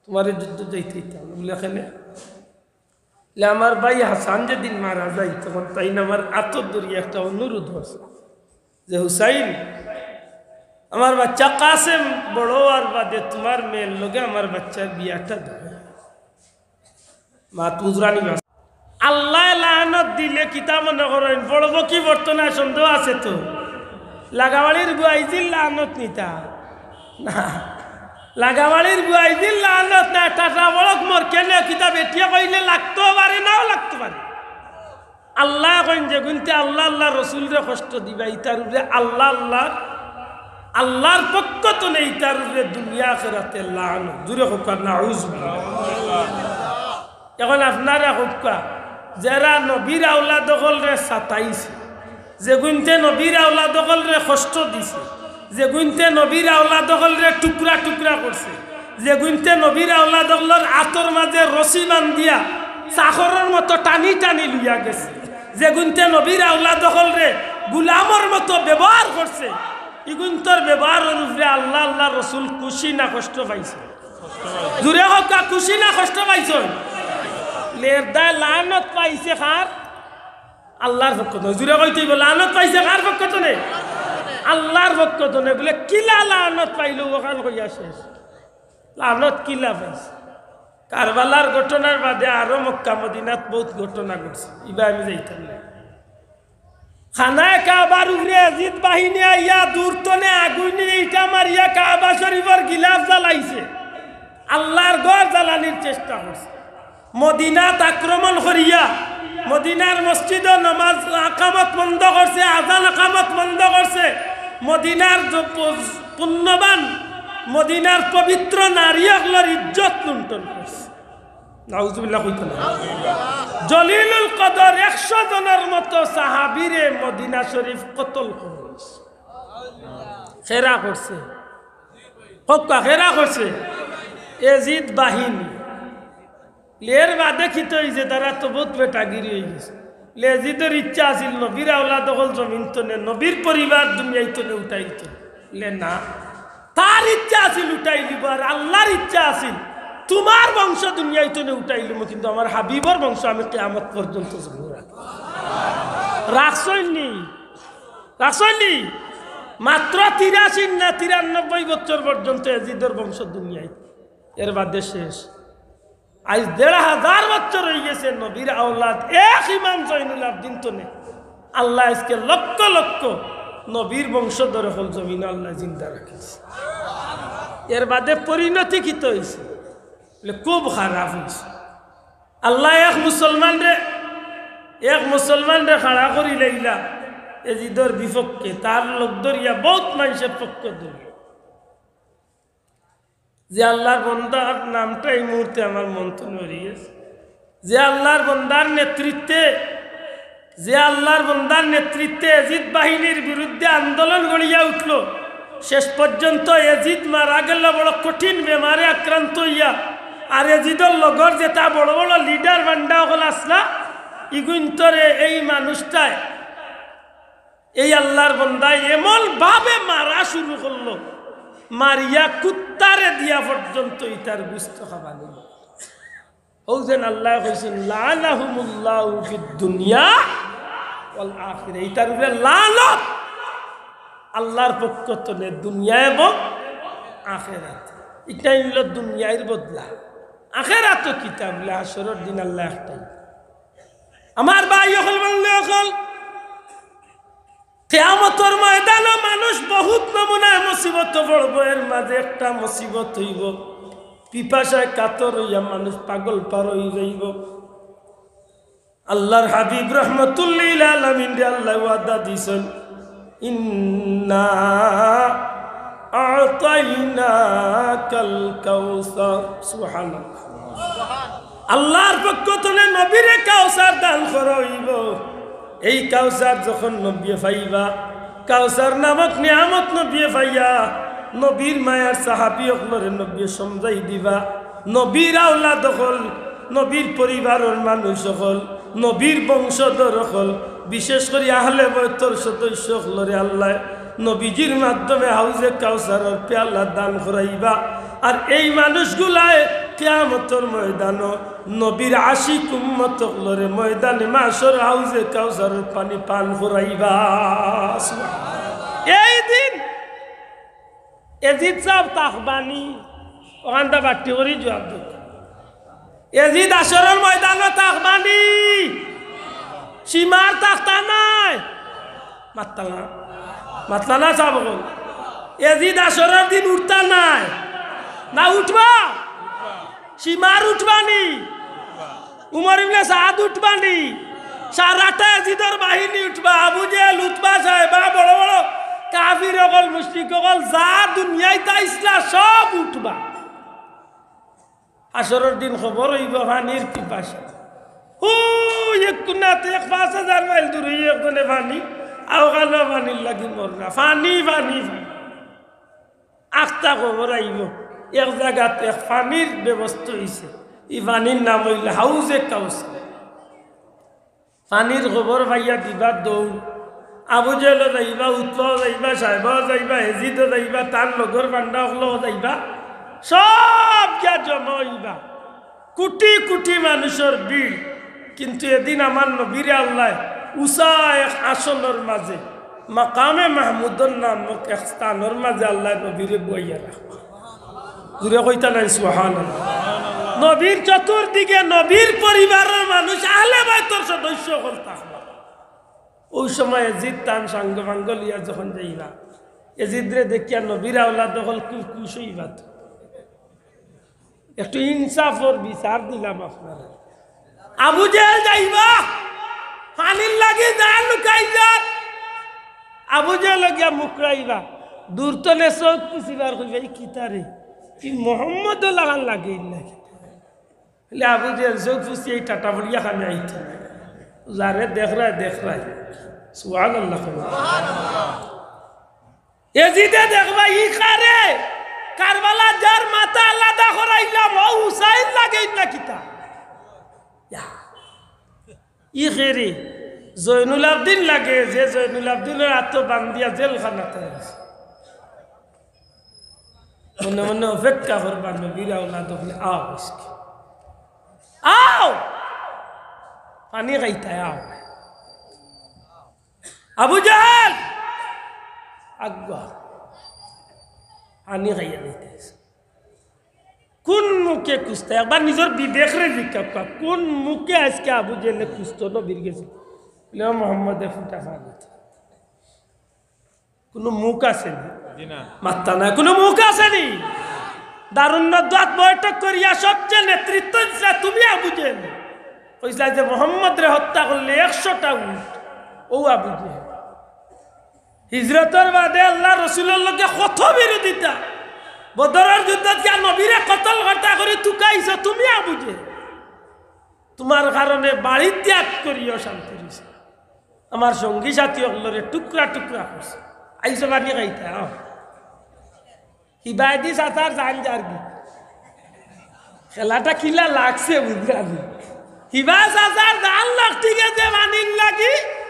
তোমারে যুদ্ধ যাইতে দিতাম না। বলে, কেনে? বলে, আমার ভাই হাসান যেদিন মারা যায়, তখন তাইন আমার আতর ধরিয়া একটা অনুরোধ করছে যে, হুসাইন, আমার বাচ্চা কাসেম বড় হওয়ার বাদে তোমার মেয়ের লগে আমার বাচ্চার বিয়াটা দেবে। মাত বুঝরানি বাস। আল্লায় লানত দিলে কিতা মনে করইন? পড়বো কি পড়তো না সন্দেহ আছে তো। লাগাবাড়ির বুয়াইজির লানত নিতা না। লাগাবাড়ির বুয়াইজির লানত না, টাটা বড়ক মর কেনে কিতা বেটিয়ে কইলে লাগতো পারে, নাও লাগতো পারে। আল্লায় কইন যেগুইন্তে আল্লাহ, আল্লাহর রসুলরে কষ্ট দিবা, ইতার উপরে আল্লাহ, আল্লাহ, আল্লাহর পক্ষ তনে ইতার উপরে দুনিয়া আখেরাতে লানত। জুরে কউক্কা, নাউজুবিল্লাহ। এখন আপনারা কউক্কা, যেরা নবীর আওলাদ অকলরে সাতাইছে, যেগুইন্তে নবীর আওলাদ অকলরে কষ্ট দিছে, যেগুইন্তে নবীর আওলাদ অকলরে টুকরা টুকরা করছে, যেগুইন্তে নবীর আওলাদ অকলর আতর মাঝে রশি বান্ধিয়া চাকরর মতো টানি টানি লইয়া গেছে, যেগুনতে নবীর আওলাদ অকলরে গুলামর মতো ব্যবহার করছে, ইগুনতর ব্যবহারর উপরে আল্লাহ, আল্লাহর রসুল খুশি না কষ্ট পাইছে? জুরে কউক্কা, খুশি না কষ্ট পাইছে? লেরদায় লানত পাইছে কার? আল্লাহর পক্ষ থনে। জুরে কইতে অইবো, লানত পাইছে কার পক্ষ থনে? আল্লাহর পক্ষ থনে। বুলে, কিলা লানত পাইলো, অখান কইয়া শেষ। লানত কিলা পাইছে? কারবালার ঘটনার বাদে আরো মক্কা মদিনাত বউত ঘটনা ঘটছে, ইবা আমি যাইতাম না। খানায়ে কাবার উপরে এজিদ বাহিনী আইয়া দূর থনে আগুইন ইটা মারিয়া কাবা শরীফর গিলাফ জ্বালাইছে, আল্লাহর ঘর জ্বালানির চেষ্টা করছে। মদিনাত আক্রমণ করিয়া মদিনার মসজিদো নমাজ আকামত বন্ধ করছে, আজান আকামত বন্ধ করছে। মদিনার জ-, প-, পুণ্যবান, মদিনার পবিত্র নারী অকলর ইজ্জত লুণ্ঠন করছে। নাউজুবিল্লাহ কইতো না। জলিলুল কদর একশো জনর মতো সাহাবীরে মদিনা শরীফ কতল করছে। কেরা করছে? কউক্কা, কেরা করছে? এজিদ বাহিনী। এর বাদে কিতা অইছে? তারা তো বউত বেটাগিরি অইগেছে। এজিদর ইচ্ছা আছিল নবীর আওলাদ অকল জমিন থনে, নবীর পরিবার দুনিয়াই থনে উঠাইতো। লে না, তার ইচ্ছা আছিল উঠাইলিবো, আর আল্লাহর ইচ্ছা আছিল তুমার বংশ দুনিয়াই থনে উঠাইলিমু, কিন্তু আমার হাবিবর বংশ আমি কিয়ামত পর্যন্ত জিন্দা রাখমু। রাখছইন নি? রাখছইন নি? মাত্র তিরাশি না তিরানব্বই বছর পর্যন্ত এজিদর বংশ দুনিয়াই, এর বাদে শেষ। আইজ দেড় হাজার বছর অইগেছে নবীর আওলাদ এক ইমাম জৈনুল আবদিন থনে। আল্লায় আইজকে লক্ষ লক্ষ নবীর বংশধর অকল জমিনো আল্লায় জিন্দা রাখিছে। এর বাদে পরিণতি কিতা অইছে? বুলে, খুব খারাপ অইছে। আল্লায় এক মুসলমানরে, এক মুসলমানরে খাড়া করিলাইলা এজিদর বিপক্ষে, তার লগ ধরিয়া বউত মানষে পক্ষ ধরিয়া। যে আল্লাহর বন্দার নামটা এই মুহূর্তে আমার মন থনে হারিগেছে, যে আল্লাহর বন্দার নেতৃত্বে, যে আল্লাহর বন্দার নেতৃত্বে এজিদ বাহিনীর বিরুদ্ধে আন্দোলন গড়িয়া উঠলো, শেষ পর্যন্ত এজিদ মারা গেলো বড় কঠিন বেমারে আক্রান্ত অইয়া। আর এজিদর লগর যেতা বড় বড় লিডার বান্ডা অকল আছলা, ইগুইন্তরে এই মানুষটায়, এই আল্লাহর বন্দায় এমন ভাবে মারা শুরু করলো, মারিয়া কুত্তারে দিয়া পর্যন্ত ইতার গুস্ত খাবানি। অউ যেন আল্লায় কইছইন, "লাআনাহুমুল্লাহু ফিদ দুনিয়া ওয়াল আখিরা।" ইতার উপরে লানত আল্লাহর পক্ষ থনে দুনিয়া এবং আখেরাত। ইটা অইলো দুনিয়ার বদলা। আখেরাতো কিতা? বুলে, হাশরর দিন আল্লায় একটাই। আমার ভাই অকল, বন্ধু অকল, কিয়ামতর ময়দানো মানুষ বউত নমুনায় মুসিবতো পড়বো, এর মাঝে একটা মুসিবত অইবো, পিপাসায় কাতর অইয়া মানুষ পাগল পার অইযাইবো। আল্লাহর হাবিব রহমাতুল্লিল আলামিনরে আল্লায় ওয়াদা দিছইন, "ইন্না আ'তাইনাকাল কাউসার।" সুবহানাল্লাহ। আল্লাহর পক্ষ থনে নবীরে কাউসার দান করা অইবো। এই কাউসার যখন নবীয়ে পাইবা, কাউসার নামক নিয়ামত নবীয়ে পাইয়া, নবীর মায়ার সাহাবী অকলরে নবীয়ে সমঝাই দিবা, নবীর আওলাদ অকল, নবীর পরিবারর মানুষ অকল, নবীর বংশধর অকল, বিশেষ করি আহলে বয়তর সদস্য অকলরে আল্লায় নবীজির মাধ্যমে হাউজে কাউসারর পেয়ালা দান করাইবা। আর এই মানুষগুলায় কিয়ামতর ময়দানো নবীর আশিক উম্মত অকলরে ময়দানে মাশর হাউজে কাউসারর পানি পান করাইবা। এই দিন এজিদ সাব থাকবানি, অখানতা বাট্টি করি জুয়াব দেউক্কা। এজিদ হাশরর ময়দানো থাকবানি, সীমার থাকতা নায়। মাতলা না, মাতলা না সাব অকল। এজিদ হাশরর দিন উঠতা নায়, না উঠবা? সীমার উঠবানি, উমর ইবনে সাদ উঠবানি, সারাটা এজিদর বাহিনী উঠবা, আবু জেহেল, উতবা, সাহেবা, বড় বড় কাফির অকল, মুশরিক অকল, যা দুনিয়াত আইছলা সব উঠবা। হাশরর দিন খবর অইবো পানির পিপাসা। অউ এক কুনাত এক পাঁচ হাজার মাইল দূরে একজনে পানি, আউখানো পানির লাগি মররা। পানি, পানি, পানি। আখতা খবর আইবো, এক জাগাত এক পানির ব্যবস্থা অইছে, ই পানির নাম অইলো হাউজে কাউসার। পানির খবর পাইয়া দিবা দৌড়। আবু জেহেলও যাইবা, উতবাও যাইবা, সাইবাও যাইবা, এজিদও যাইবা, তার লগর বান্দা অকলও যাইবা, সব গিয়া জমা অইবা। কোটি কোটি মানুষর ভিড়, কিন্তু এদিন আমার নবীরে আল্লায় উষা এক আসনর মাঝে, মাকামে মাহমুদর নামক এক স্থানর মাঝে আল্লায় নবীরে বইয়া রাখবা। জুরে কইতা নাই সুবহানাল্লাহ। নবীর চতুর্দিকে নবীর পরিবারর মানুষ, আহলে বাইতর সদস্য অকল থাকবা। ওই সময় এজিদ তান সাঙ্গ পাঙ্গ লইয়া যখন যাইবা, এজিদরে দেখিয়া নবীর আওলাদ অকল খুব খুশ অইবা তো। একটু ইনসাফর বিচার দিলাম আপনারে। আবু জেহেল যাইবা, পানির লাগি যা লুকাই যার। আবু জেহেল গিয়া মুকরাইবা, দূর তনে চউখ ফুছিবার কইবা, "ই কিতারে? ই মোহাম্মদর লাখান লাগের না কিতা?" বলে, "আবু জেহেল চউখ ফুছি এই টাটা বলিয়া খানে আইতে। যারে দেখরায়, দেখরায়।" সুবহানাল্লাহ। এজিদে দেখবা, ই কারে? কারবালা যার মাথা আলাদা করাইলাম, ও হুসাইন লাগের না কিতা? ইয়া। ই খেরে জৈনুল আবদিন লাগে, যে জৈনুল আবদিনর আতো বান্ধিয়া জেলখানাত রাখছে। মনে মনে অপেক্ষা করবা, নবীর আওলাদ অকলে, "আও আজকে, আও, পানি খাইতায়, আও।" আবু জাহেল, আগুয়া, পানি খাইয়া যাইতায়। কোন মুখে খুঁজতা? একবার নিজর বিবেকরে জিজ্ঞাসা কর, কোন মুখে আজকে আবু জেহেলে খুঁজতো নবীর গেছে? বলে, "ও মোহাম্মদ, এ ফুটা ফাগত।" কোনো মুখ আছে নি? জি না। মাত্তা নাই, কোনো মুখ আছে নি? দারুন নদওয়াত বৈঠক করিয়া সবচেয়ে নেতৃত্ব দিছিলা তুমি আবু জেহেল। কইছিলা যে মোহাম্মদরে হত্যা করলে একশোটা উট, ও আবু জেহেল। হিজরতর বাদে আল্লাহ রসুলর লগে কত বিরোধিতা। বদরর যুদ্ধত গিয়া নবীরে কতল করতা করি তুকাইছো তুমি আবু জেহেল। তোমার কারণে বাড়ি ত্যাগ করিও শান্তি রইছে। আমার সঙ্গী সাথী অকলরে টুকরা টুকরা করছে। আইছো পানি খাইতা, আও। হিবায়দি চাচার জান যার কি? খেলাটা কিলা লাগছে বুঝলাম। হিবা চাচার জান লাগতে গেছে পানির লাগি।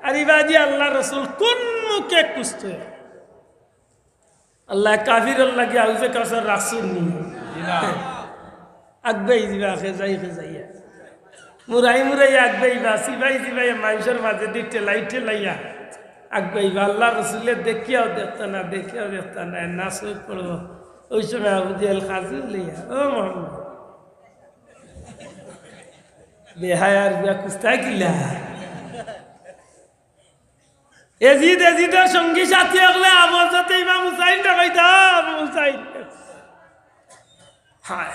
আর ইবাদি আল্লাহ রসুল কোন মুখে খুঁজতে? আল্লাহ কাফিরর লাগি হাউজে কাউসার রাখছইন নি? জি না। আগবাই দিবা, খেজাই খেজাইয়া। মুরাই মুরাই আগবাইবা, সিবাই সিবাই মানষর মাঝেদি ঠেলাই ঠেলাইয়া আগবাইবা। আল্লাহ রসুলে দেখিয়াও দেখতা না, দেখিয়াও দেখতা না, না চউখ পড়বো। ওই সময় আবু জেহেল খাজি লইয়া, "ও মোহাম্মদ, বেহায়ার বুয়া কুস্তা কিলা?" এজিদ, এজিদর সঙ্গী সাথী অকলে আবু হজরতে ইমাম হুসাইন রে কইতা, "আবু হুসাইন।" হায় হায়।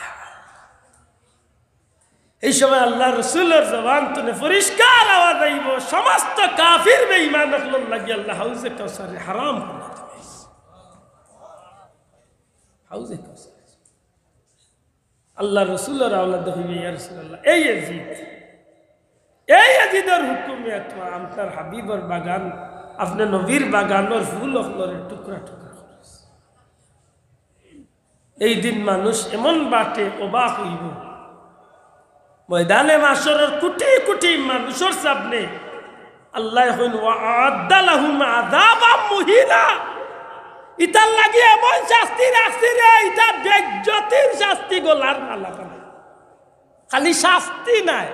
এই সময় আল্লাহ রসুলর জবান তুলে পরিষ্কার আওয়াজ আইবো, "সমস্ত কাফির বেঈমান অকলর লাগি আল্লাহ হাউজে কাউসারে হারাম করে দিবে।" হাউজে কাউসার। আল্লাহ রসুলর আওলাদ হইবে, ইয়া রাসূলুল্লাহ। এই এজিদ, এই এজিদর হুকুমে তো আপনার হাবিবর বাগান, আপনার নবীর বাগানর ফুল অকলরে টুকরা টুকরা করছে। এই দিন মানুষ এমন বাটে অবাক হইব, ময়দানে মাশরর কোটি কোটি মানুষর সামনে আল্লাহ কইন, "ওয়া আ'আদ্দা লাহুম আযাবাম মুহিনা।" ইতার লাগি এমন শাস্তি রাখছি রে, ইতা বেইজ্জতির শাস্তি, গলার মালা বানাই। খালি শাস্তি নায়,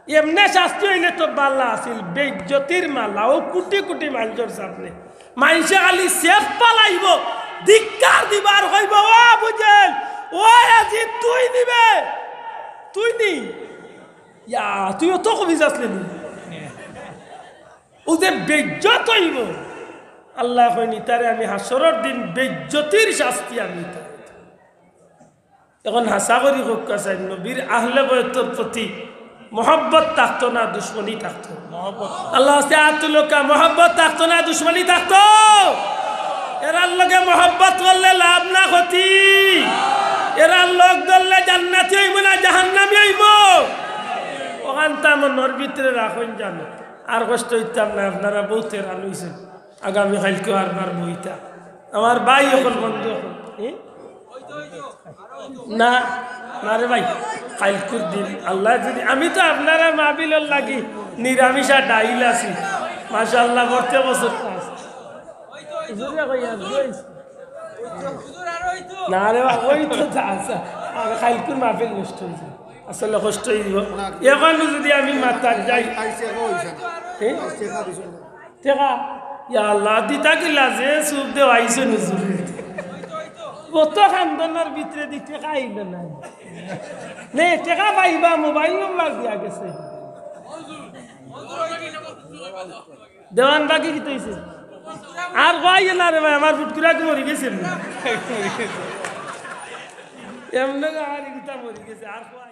এমনে শাস্তি অইলে তো বালা আছিল, বেইজ্জতির মালা, ও কোটি কোটি মানষর সামনে। মানষে খালি সেফ পালাইব, ধিক্কার দিবার কইব, "ও আবু জেহেল, ও এজিদ, তুই নিবে, তুই নি? ইয়া, তুই অত কবি যাস নি?" ও যে বেইজ্জত অইব, আল্লাহ কইন, "ইতারে আমি হাশরর দিন বেইজ্জতির শাস্তি আমি ইতারে।" এখন হাছা করি কউক্কা চাইন, নবীর আহলে বয়তর প্রতি মহব্বত থাকতো না দুশমনি থাকতো? মহব্বত। আল্লাহ আছে আতুলকা, মহব্বত থাকতো না দুশমনি থাকতো? এরার লগে মহব্বত করলে লাভ না ক্ষতি? এরার লগ ধরলে জান্নাতি অইব না জাহান্নামি অইব? অখানতা মনর ভিতরে রাখইন জানো। আর কষ্ট অইতাম না, আপনারা বউত হেরান অইছেন। আগামী কাইলকে আরবার বইতা। আমার ভাই অকল, বন্ধু অকল। হুম? না, না রে ভাই, কাইলকুর দিন আল্লাহ যদি, আমি তো আপনারা মাহফিলর লাগি নিরামিষ আর ডাইল আছে। মাশাআল্লাহ, প্রত্যেক বছর পাস। হুজুরে কই আর কই? না রে বাবা, ওই তো যা আছে। আর খাইলকুর মাহফিল নষ্ট হইছে। আসলে কষ্ট হইব। এখন যদি আমি মাতার যাই, আইসে কো হইছে না। হ্যাঁ? আইসে কো হইছে না। টেকা, ইয়া আল্লাহ, দিতা কিলা যে সুখ দেওয়াইছে নজরুল। কত খান্দনার ভিতরে দি টেকা আইল না। নে, টেকা পাইবা, মোবাইল নম্বর দিয়া গেছে। দেওয়ান বাকি কিতা অইছে? আর কইও না রে ভাই, আমার ফুটকুরা কি মরি গেছে? এমনে আর কিতা মরি গেছে, আর কই-